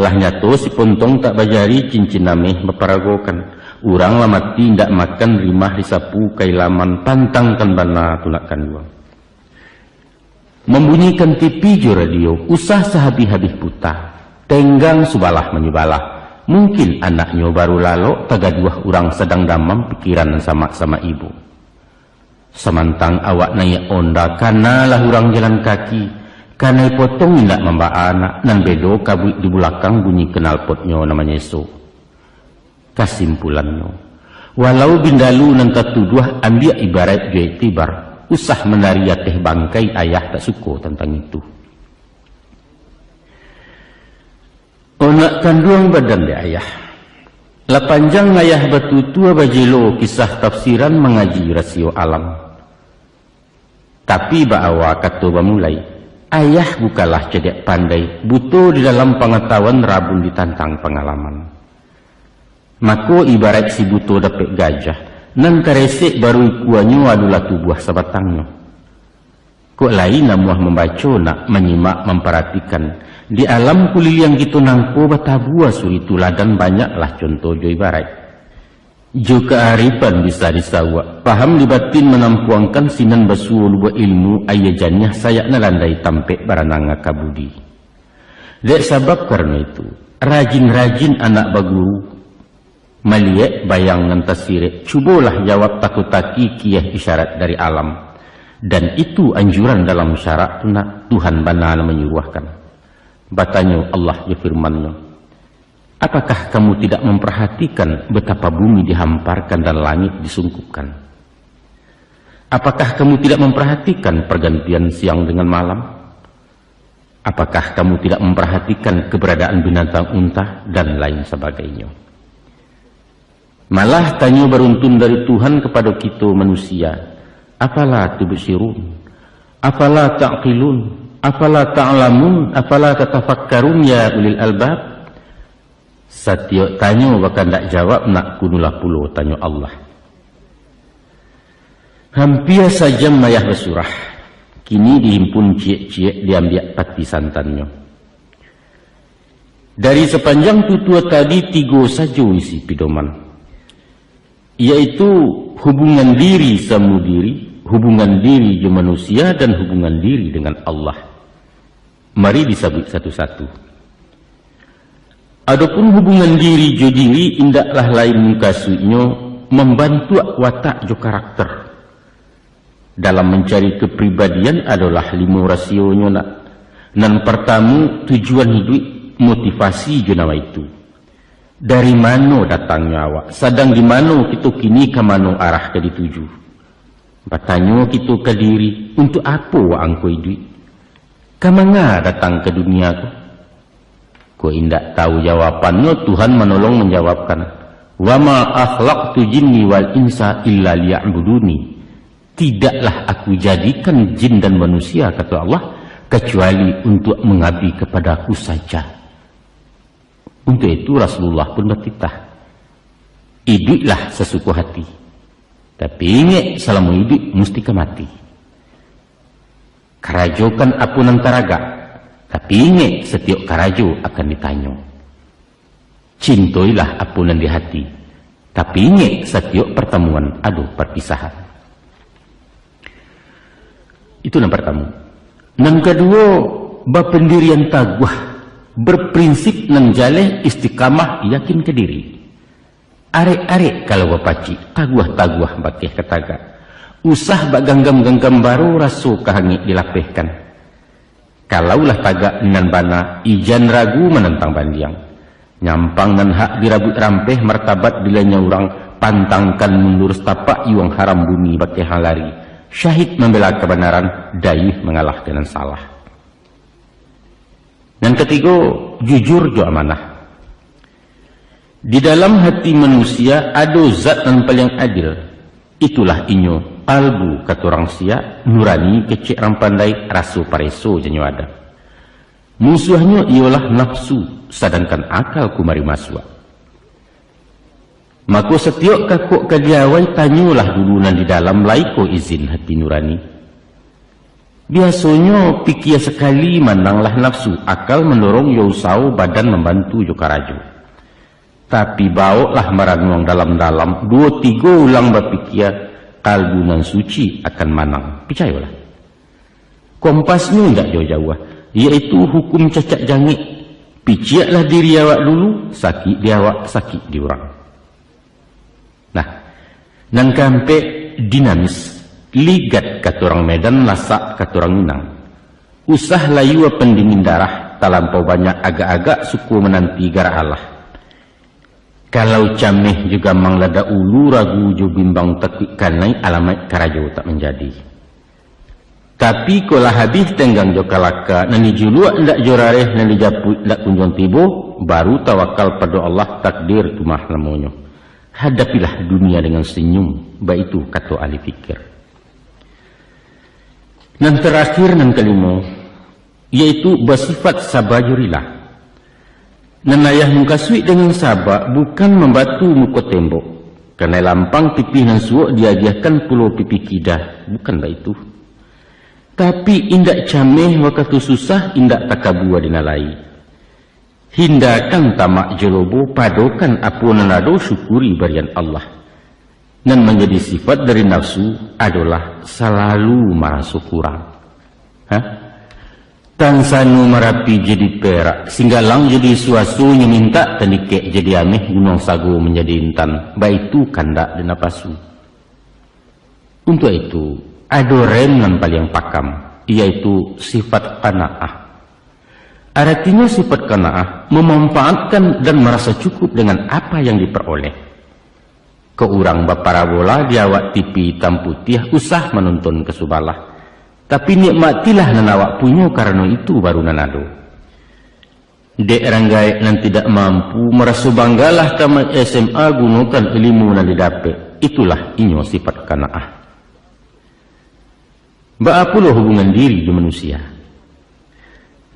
Lah nyato si pontong tak bajari, cincin ameh baparagokan. Urang lah mati indak makan, rimah disapu ka ilaman, pantangkan bana tu nak kanduang. Mambunyikan T V jo radio, usah sahabih-habih puta. Tenggang subalah manyubalah. Mungkin anaknyo baru lalok, tagaduah urang sadang damam, pikiran nan samak-samak ibo. Samantang awak naiak onda, kanalah urang jalan kaki. Kanai potong indak mambaa anak, nan bedo kabuik di bulakang, bunyi knalpotnyo nan manyeso. Kasimpulannyo, walau bindalu nan tatuduah, ambiak ibaraik jo iktibar, usah manari ateh bangkai, ayah tak suko tantang itu. Onak kanduang badan dek ayah. Lah panjang ayah batutua, bajelo kisah tafsiran, mangaji rasio alam. Tapi baawa kato bamulai, ayah bukanlah cadiak pandai, buto di dalam pangatahuan, rabun ditantang pangalaman. Mako, ibaraik si buto dapek gajah, nan karesek baru ikuanyo, adolah tubuah sabatangnyo. Kok lai namuah mambaco, nak manyimak, mamparatikan, di alam kuliliang kito nangko batabua suri tuladan, banyaklah conto jo ibaraik. Jo kaarifan bisa disawak, paham di batin manampuangkan, sinan basuo lubuak ilmu, aia janiah sayak nan landai, tampek baranang aka budi. Dek sabab karano itu, rajin-rajin anak baguru, maliek bayang nan tasirek, cubolah jawab, takutaki kieh isyarat dari alam. Dan itu anjuran dalam syarak tu nak, Tuhan bana nan manyuruahkan. Batanyo Allah jo firman-Nyo, "Apakah kamu tidak memperhatikan betapa bumi dihamparkan dan langit disungkupkan? Apakah kamu tidak memperhatikan pergantian siang dengan malam? Apakah kamu tidak memperhatikan keberadaan binatang unta?" Dan lain sabagainyo. Malah tanyo baruntun dari Tuhan kapado kito manusia, "Afala tubsirun? Afala ta'qilun? Afala ta'lamun? Afala tatafakkarun, ya ulil albab?" Satiok tanyo bakandak jawab, nak kunulah pulo tanyo Allah. Hampia sajam ayah basurah, kini dihimpun ciek-ciek, diambiak pati santannyo. Dari sapanjang tutua tadi, tigo sajo isi pidoman, yaitu hubungan diri samo diri, hubungan diri jo manusia, dan hubungan diri dengan Allah. Mari disabuik satu-satu. Adopun hubungan diri jo diri, indaklah lain mukasuiknyo mambantuak watak jo karakter. Dalam mancari kapribadian adolah limo rasionyo, nak. Nan partamu, tujuan hiduik, motivasi jo nawaitu. Dari mano datangnyo awak, sadang di mano kito kini, ka mano arah ka dituju? Batanyo kito ka diri, untuak apo wak angko iduik? Ka manga datang ka dunia ko? Kok indak tahu jawabannyo, Tuhan manolong manjawabkan, "Wa ma khalaqtul jinni wal insa illa liya'buduni." "Tidaklah Aku jadikan jin dan manusia," kato Allah, "kacuali untuak mangabdi kapada-Ku saja." Untuak itu Rasulullah pun batitah, "Iduiklah sasuko hati, tapi ingek, salamo iduik musti ka mati. Karajokan apo nan taragak, tapi ingek, satiok karajo akan ditanyo. Cintoilah apo nan di hati, tapi ingek, satiok partamuan ado parpisahan." Itu nan partamu. Nan kaduo, bapandirian taguah, berprinsip nan jaleh, istiqamah, yakin ka diri. Arek-arek kalau bapacik, taguah-taguah bakeh ka tagak. Usah baganggam-ganggam baro, raso ka angek dilapehkan. Kalau lah tagak nan bana, ijan ragu manantang bandiang. Nyampang nan hak dirabuik rampeh, martabat dilanyau urang, pantangkan mundur satapak, iwang haram bumi bakeh lari. Syahid mambela kabanaran, dayuih mangalahkan nan salah. Nan katigo, jujur jo amanah. Di dalam hati manusia ado zat nan paliang adil. Itulah inyo, kalbu kato urang Siak, nurani kecek urang pandai, raso pareso janyo adat. Musuahnyo iyolah nafsu, sadangkan akal kumari masuak. Mako, satiok kakok ka diawai, tanyolah dulu nan di dalam, lai ko izin hati nurani. Biasonyo pikia sakali, mananglah nafsu, akal mandorong jo usaho, badan mambantu jo karajo. Tapi, bawoklah maranuang dalam-dalam, duo tigo ulang bapikia, kalbu nan suci akan manang. Picayolah. Kompasnyo indak jauah-jauah, yaitu hukum cacak jangek. Piciaklah diri awak dulu, sakik di awak, sakik di urang. Nah, nan kaampek, dinamis, ligat kato urang Medan, lasak kato urang Minang. Usah layua pandingin darah, talampau banyak agak-agak, suko mananti garak Allah. Kalau cameh jo gamang lah dahulu, ragu jo bimbang takuik kanai, alamaik karajo tak manjadi. Tapi, kok lah habih tenggang jo kalaka, nan dijuluak indak jo rareh, nan dijapuik indak kunjuang tibo, baru tawakal pado Allah, takdir tu mah namonyo. Hadapilah dunia dengan senyum, baitu kato ahli fikir. Nan tarakhir, nan kalimo, yaitu basifat saba jo rila. Nan ayah mukasuik dengan saba, bukan mambatu muko tembok. Kanai lampang pipih nan suok, diagiahkan pulo pipih kida, bukan baitu. Tapi, indak cameh wakatu susah, indak takabua dinalai. Hindakan tamak jo lobo, padokan apo nan ado, syukuri barian Allah. Nan manjadi sifat dari nafsu adolah salalu maraso kurang. Ha? Tansano Marapi jadi perak, Singgalang jadi suaso, nyo mintak tandikek jadi ameh, Gunuang Sago manjadi intan, baitu kandak di napasu. Untuak itu, ado rem nan paliang pakam, yaitu sifat qanaah. Aratinyo sifat qanaah, mamampaatkan dan marasa cukup dengan apa yang diperoleh. Kok urang baparabola di awak T V itam putiah, usah manonton ka subalah. Tapi nikmatilah nan awak punyo, karano itu baru nan ado. Dek rang gaek nan tidak mampu, maraso banggalah tamat S M A, gunokan ilimu nan didapek. Itulah inyo sifat qanaah. Baa pulo hubungan diri jo manusia?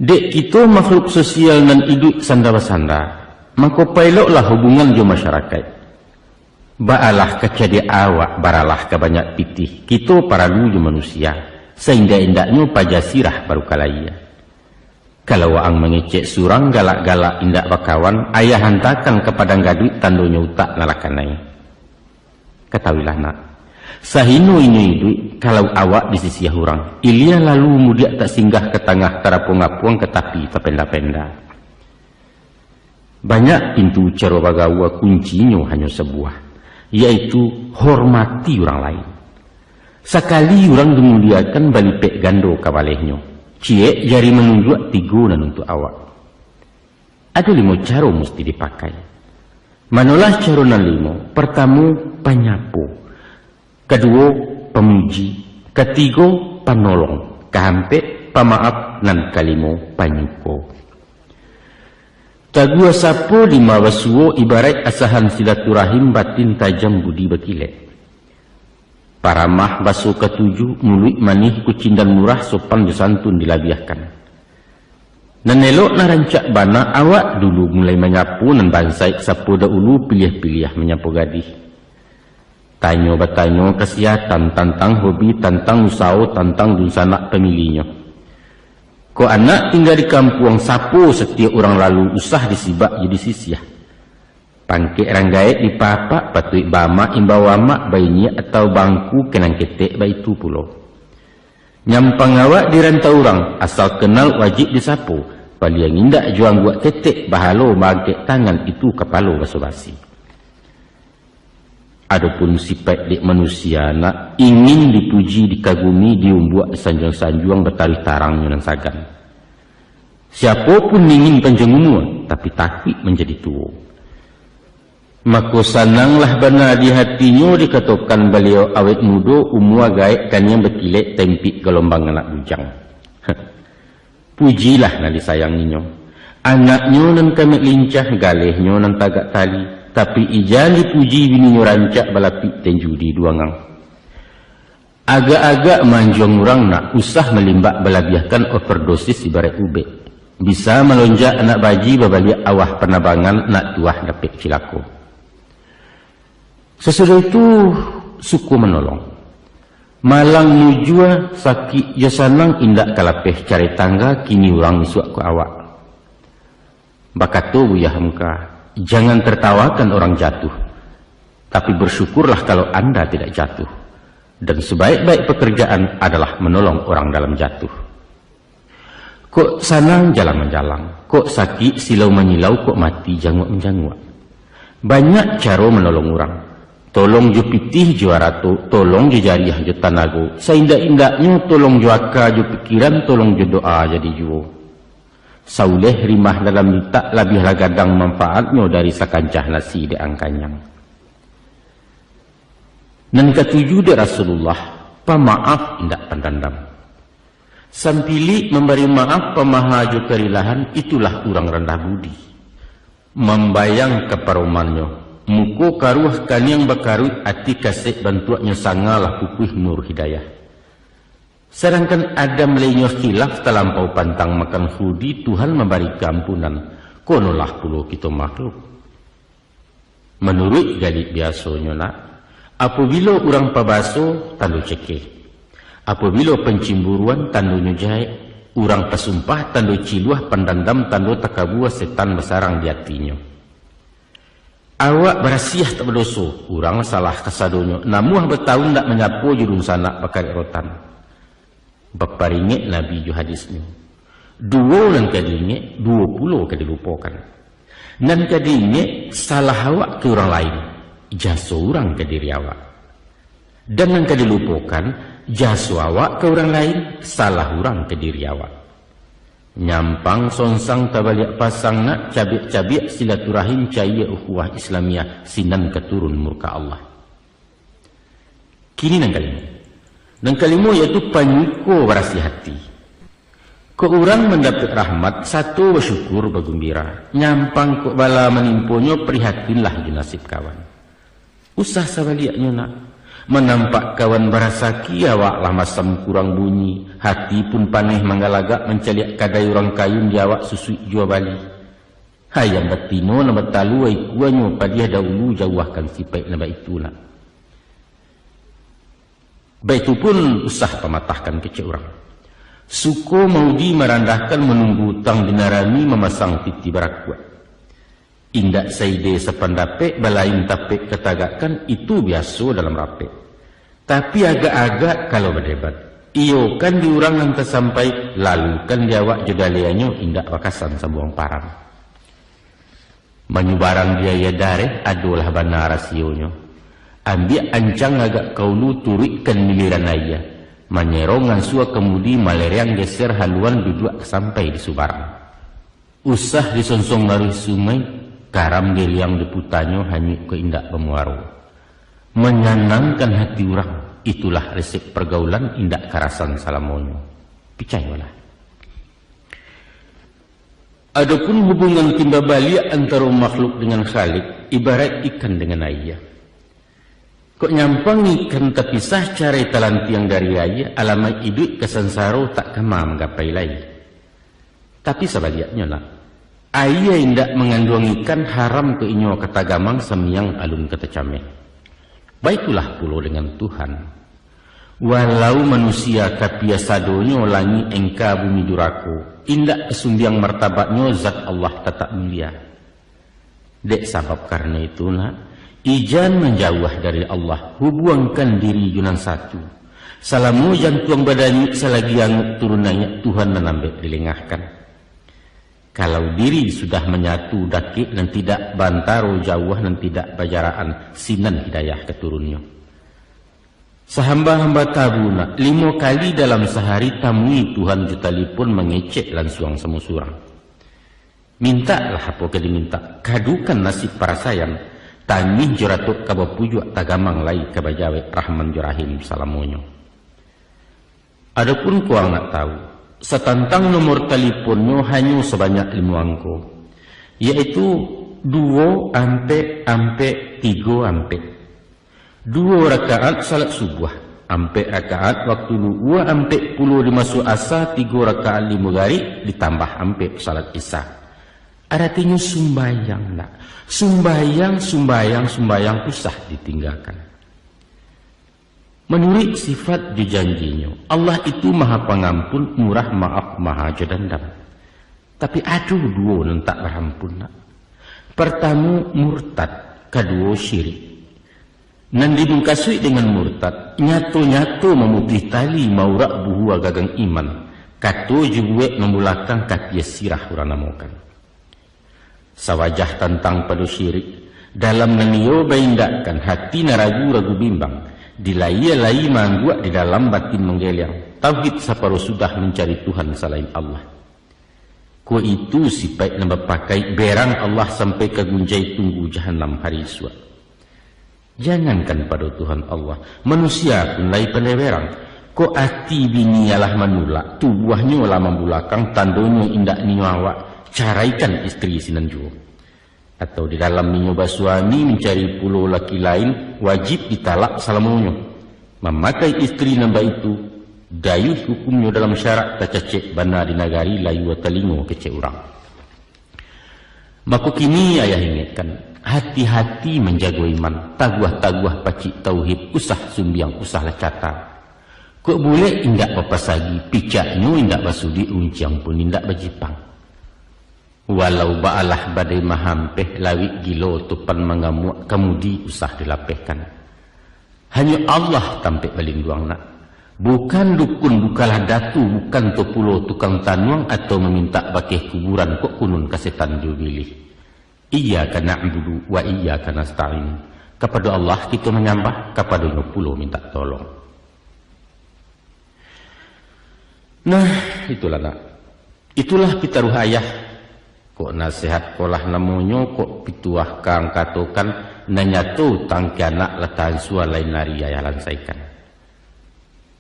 Dek kito makhluk sosial nan iduik sanda basanda, mako paeloklah hubungan jo masyarakaik. Baalah ka cadiak awak, baralah ka banyak pitih, kito paralu jo manusia, saindak-indaknyo paja sirah baru ka layia. Kalau waang mangecek surang galak-galak indak bakawan, ayah hantakan ka padang gaduik, tandonyo utak nan lah kanai. Katahuilah nak, sahino-ino iduik kalau awak disisiah urang, ilia lalu mudiak tak singgah ka tangah tarapuang-apuang ka tapi tapenda-penda. Banyak pintu caro bagaua, kuncinyo hanyo sabuah, yaitu hormati urang lain. Sakali urang dimuliakan, balipek gando ka balehnyo. Ciek jari manunjuak, tigo nan untuak awak. Ado limo caro musti dipakai. Manolah caro nan limo? Partamo, panyapo. Kaduo, pamuji. Katigo, panolong. Kaampek, pamaaf. Nan kalimo, panyuko. Taguah sapo lima basuo, ibaraik asahan silaturahim, batin tajam budi bakilek. Paramah baso katuju, muluik manih kucindan murah, sopan jo santun dilabiahkan. Nan elok nan rancak bana, awak dulu mulai manyapo nan bansaik, sapo daulu piliah-piliah manyapo gadih. Tanyo batanyo kasihatan tantang hobi, tantang usaho, tantang dunsanak pamilinyo. Kok anak tingga di kampuang, sapo satiok urang lalu, usah disibak jo disisiah. Pangkek rang gaek dipapak, patuik baamak imbau amak, bainyiak atau bangku, kenang ketek baitu pulo. Nyampang awak di rantau urang, asal kenal wajib disapo, paliang indak jo angguak ketek, bahalo maangkek tangan, itu kapalo baso-basi. Adopun sipaik dek manusia nak, ingin dipuji, dikagumi, diumbuak, disanjuang-sanjuang, bataruih tarangnyo nan sagan. Siapo pun ingin panjang umua, tapi takuik manjadi tuo. Mako, sananglah bana di hatinyo dikatokan baliau awet mudo, umua gaek kaniang bakilek, tempik galombang anak bujang. Pujilah nan disayanginyo. Anaknyo nan kamek lincah, galehnyo nan tagak tali, tapi ijan dipuji, bininyo rancak balapik, tenju di duangang. Agak-agak manjuang urang nak, usah malimbak balabiahkan, overdosis ibaraik ubek. Bisa malonjak anak baji, babaliak awah panabangan, nak tuah dapek cilako. Sasudah itu, suko manolong. Malang mujua, sakik jo sanang, indak ka lapeh carai tangga, kini urang isuak ko awak. Bakato Buya Hamka, jangan tertawakan orang jatuh, tapi bersyukurlah kalau anda tidak jatuh. Dan sebaik-baik pekerjaan adalah menolong orang dalam jatuh. Kok sanang jalang manjalang, kok sakik silau manyilau, kok mati janguak manjanguak. Banyak caro manolong urang. Tolong jo pitih jo arato, tolong jo jariah jo tanago, saindak-indaknyo tolong jo aka jo pikiran, tolong jo doa jadi juo. Sauleh rimah dalam litak, labiahlah gadang manfaatnyo dari sakancah nasi dek ang kanyang. Nan katuju dek Rasulullah, pamaaf indak pandandam. Sampilik mambari maaf, pamaha jo karilahan, itulah urang randah budi. Mambayang ka paromannyo, muko karuah kaniang bakaruik, ati kasek bantuaknyo, sangalah pupuih nur hidayah. Sadangkan Adam lainnyo khilaf talampau pantang makan khuldi, Tuhan mambari kaampunan, konolah pulo kito makhluk. Manuruik galik biasonyo nak, apobilo urang pabaso, tando cekeh. Apobilo pancimburuan, tandonyo jahek. Urang pasumpah, tando ciluah, pandandam, tando takabua, setan basarang di atinyo. Awak barasiah tak badoso, urang salah kasadonyo, namuah batahun ndak manyapo jo dunsanak bakarek rotan. Baparingek Nabi jo hadisnyo, duo nan ka diingek, duo pulo ka dilupokan. Nan ka diingek, salah awak ka urang lain, jaso urang ka diri awak. Dan nan ka dilupokan, jaso awak ka urang lain, salah urang ka diri awak. Nyampang songsang tabaliak pasang nak, cabiak-cabiak silaturahim, cayia ukhuwah Islamiah, sinan ka turun murka Allah. Kini nan kalimo. Nan kalimo yaitu panyuko barasiah ati. Kok urang mandapek rahmat, sato basyukur bagumbira. Nyampang kok bala manimponyo, prihatinlah jo nasib kawan. Usah sabaliaknyo nak. Manampak kawan barasaki, awak lah masam kurang bunyi, hati pun paneh manggalagak, mancaliak kadai urang kayun, di awak susuik jua bali. Ayam batino nan batalua ikuanyo, padiah dahulu, jauahkan sipaik nan baitu nak. Baitu pun usah pamatahkan kecek urang. Suko maudi marandahkan, manunggu utang dinarami, mamasang titi barakuak. Indak saide sapandapek, balain tapek katagakkan, itu biaso dalam rapek. Tapi agak-agak kalau badebat, iyo kan di urang nan tasampai, lalu kan di awak jo dalianyo, indak bakasan sambuang parang. Manyubarang di aia dareh, adolah bana rasionyo. Ambiak ancang agak ka ulu, turuikkan miliran aia. Manyerong ansua kamudi, malereang geser haluan, duduak sampai di subarang. Usah disonsong laruih sungai, karam diliang diputanyo, hanyuik ko indak bamuaro. Manyanangkan hati urang, itulah resep pergaulan, indak karasan salamonyo. Picayolah. Adopun hubungan timba baliak antaro makhluk dengan Khalik, ibaraik ikan dengan aia. Kok nyampang ikan tapisah, carai talantiang dari aia, alamaik iduik ka sansaro, tak kama manggapai lai. Tapi sabaliaknyo nak, aia indak manganduang ikan, haram ko inyo ka tagamang, samiang alun ka tacameh. Baitulah pulo dengan Tuhan. Walau manusia kapia sadonyo, langik engka bumi durako, indak tasumbiang martabatnyo, zat Allah tatap mulia. Dek sabab karano itu nak, ijan manjauah dari Allah, hubuangkan diri jo nan satu. Salamo jantuang badanyuik, salagi anguk turun naiak, Tuhan nan ambek dilengahkan. Kalau diri sudah manyatu, dakek nan tidak bantaro, jauah nan tidak bajarakan, sinan hidayah ka turunnyo. Sahamba-hamba tabu nak, limo kali dalam sahari, tamui Tuhan jo talipun, mangecek lansuang samo surang. Mintaklah apo ka dimintak, kadukan nasib parasaian, tangih jo ratok ka bapujuak, tagamang lai ka bajawek, Rahman jo Rahim salamonyo. Adopun kok nak tahu, satantang nomor taliponnyo hanyo sabanyak limo angko, yaitu duo ampek ampek tigo ampek. Duo rakaat salat subuah, ampek rakaat waktu luhua, ampek pulo di maso asa, tigo rakaat di mugarik, ditambah ampek salat isya. Aratinyo sumbayang nak. Sumbayang, sumbayang, sumbayang, usah ditinggakan. Manuruik sifat jo janjinyo, Allah itu Maha Pangampun, murah maaf, maha jo dandam. Tapi ado duo nan tak barampun nak. Partamo murtad, kaduo syirik. Nan dimukasuik dengan murtad, nyato-nyato mamutuih tali, maurak buhua gagang iman, kato jo buek mambulakang, kapia sirah urang namokan. Sawajah tantang pado syirik, dalam nan iyo baindakkan, hati nan ragu-ragu bimbang, di lahia lai maangguak, di dalam batin manggeliang, tauhid saparo sudah, mancari Tuhan salain Allah. Ko itu sipaik nan bapakai, berang Allah sampai ka gunjai, tunggu jahanam hari isuak. Jangankan pado Tuhan Allah, manusia pun lai pandai berang. Kok ati bini alah manulak, tubuahnyo lah mambulakang, tandonyo indak nio awak, caraikan istri sinan juo. Atau di dalam inyo basuami mancari pulo laki lain, wajib ditalak salamonyo. Mamakai istri nan baitu, dayuih hukumnyo dalam syarak, tacacek bana di nagari, layua talingo kecek urang. Mako kini ayah ingekkan, hati-hati manjago iman, taguah-taguah pacik tauhid, usah sumbiang, usahlah catat. Kok bulek indak bapasagi, picaknyo indak basudik, runciang pun indak bajipang. Walau baalah badai mahampeh, lawik gilo topan mangamuak, kamudi usah dilapehkan. Hanyo Allah tampek balinduang nak. Bukan dukun, bukanlah datu, bukan tu pulo tukang tanuang atau mamintak bakeh kuburan, kok kunun ka setan jo bilih. Iyyaka na'budu wa iyyaka nasta'in. Kapado Allah kito manyambah, kapado-Nyo pulo mintak tolong. Nah, itulah nak. Itulah pitaruah ayah. Kok nasihat kolah namonyo, kok pituah kang katokan, nan nyato tangke anak lah tansua, lain ari ayah lansaikan.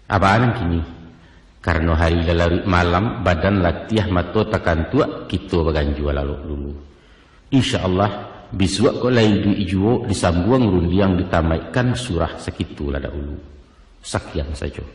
Abah nan kini, karano hari lah laruik malam, badan latiah, mato takantuak, kito baganjua lalok dulu. Insya Allah, bisuak kok lai iduik juo, disambuang rundiang, ditamaikkan surah sakitu lah dahulu. Sakian sajo.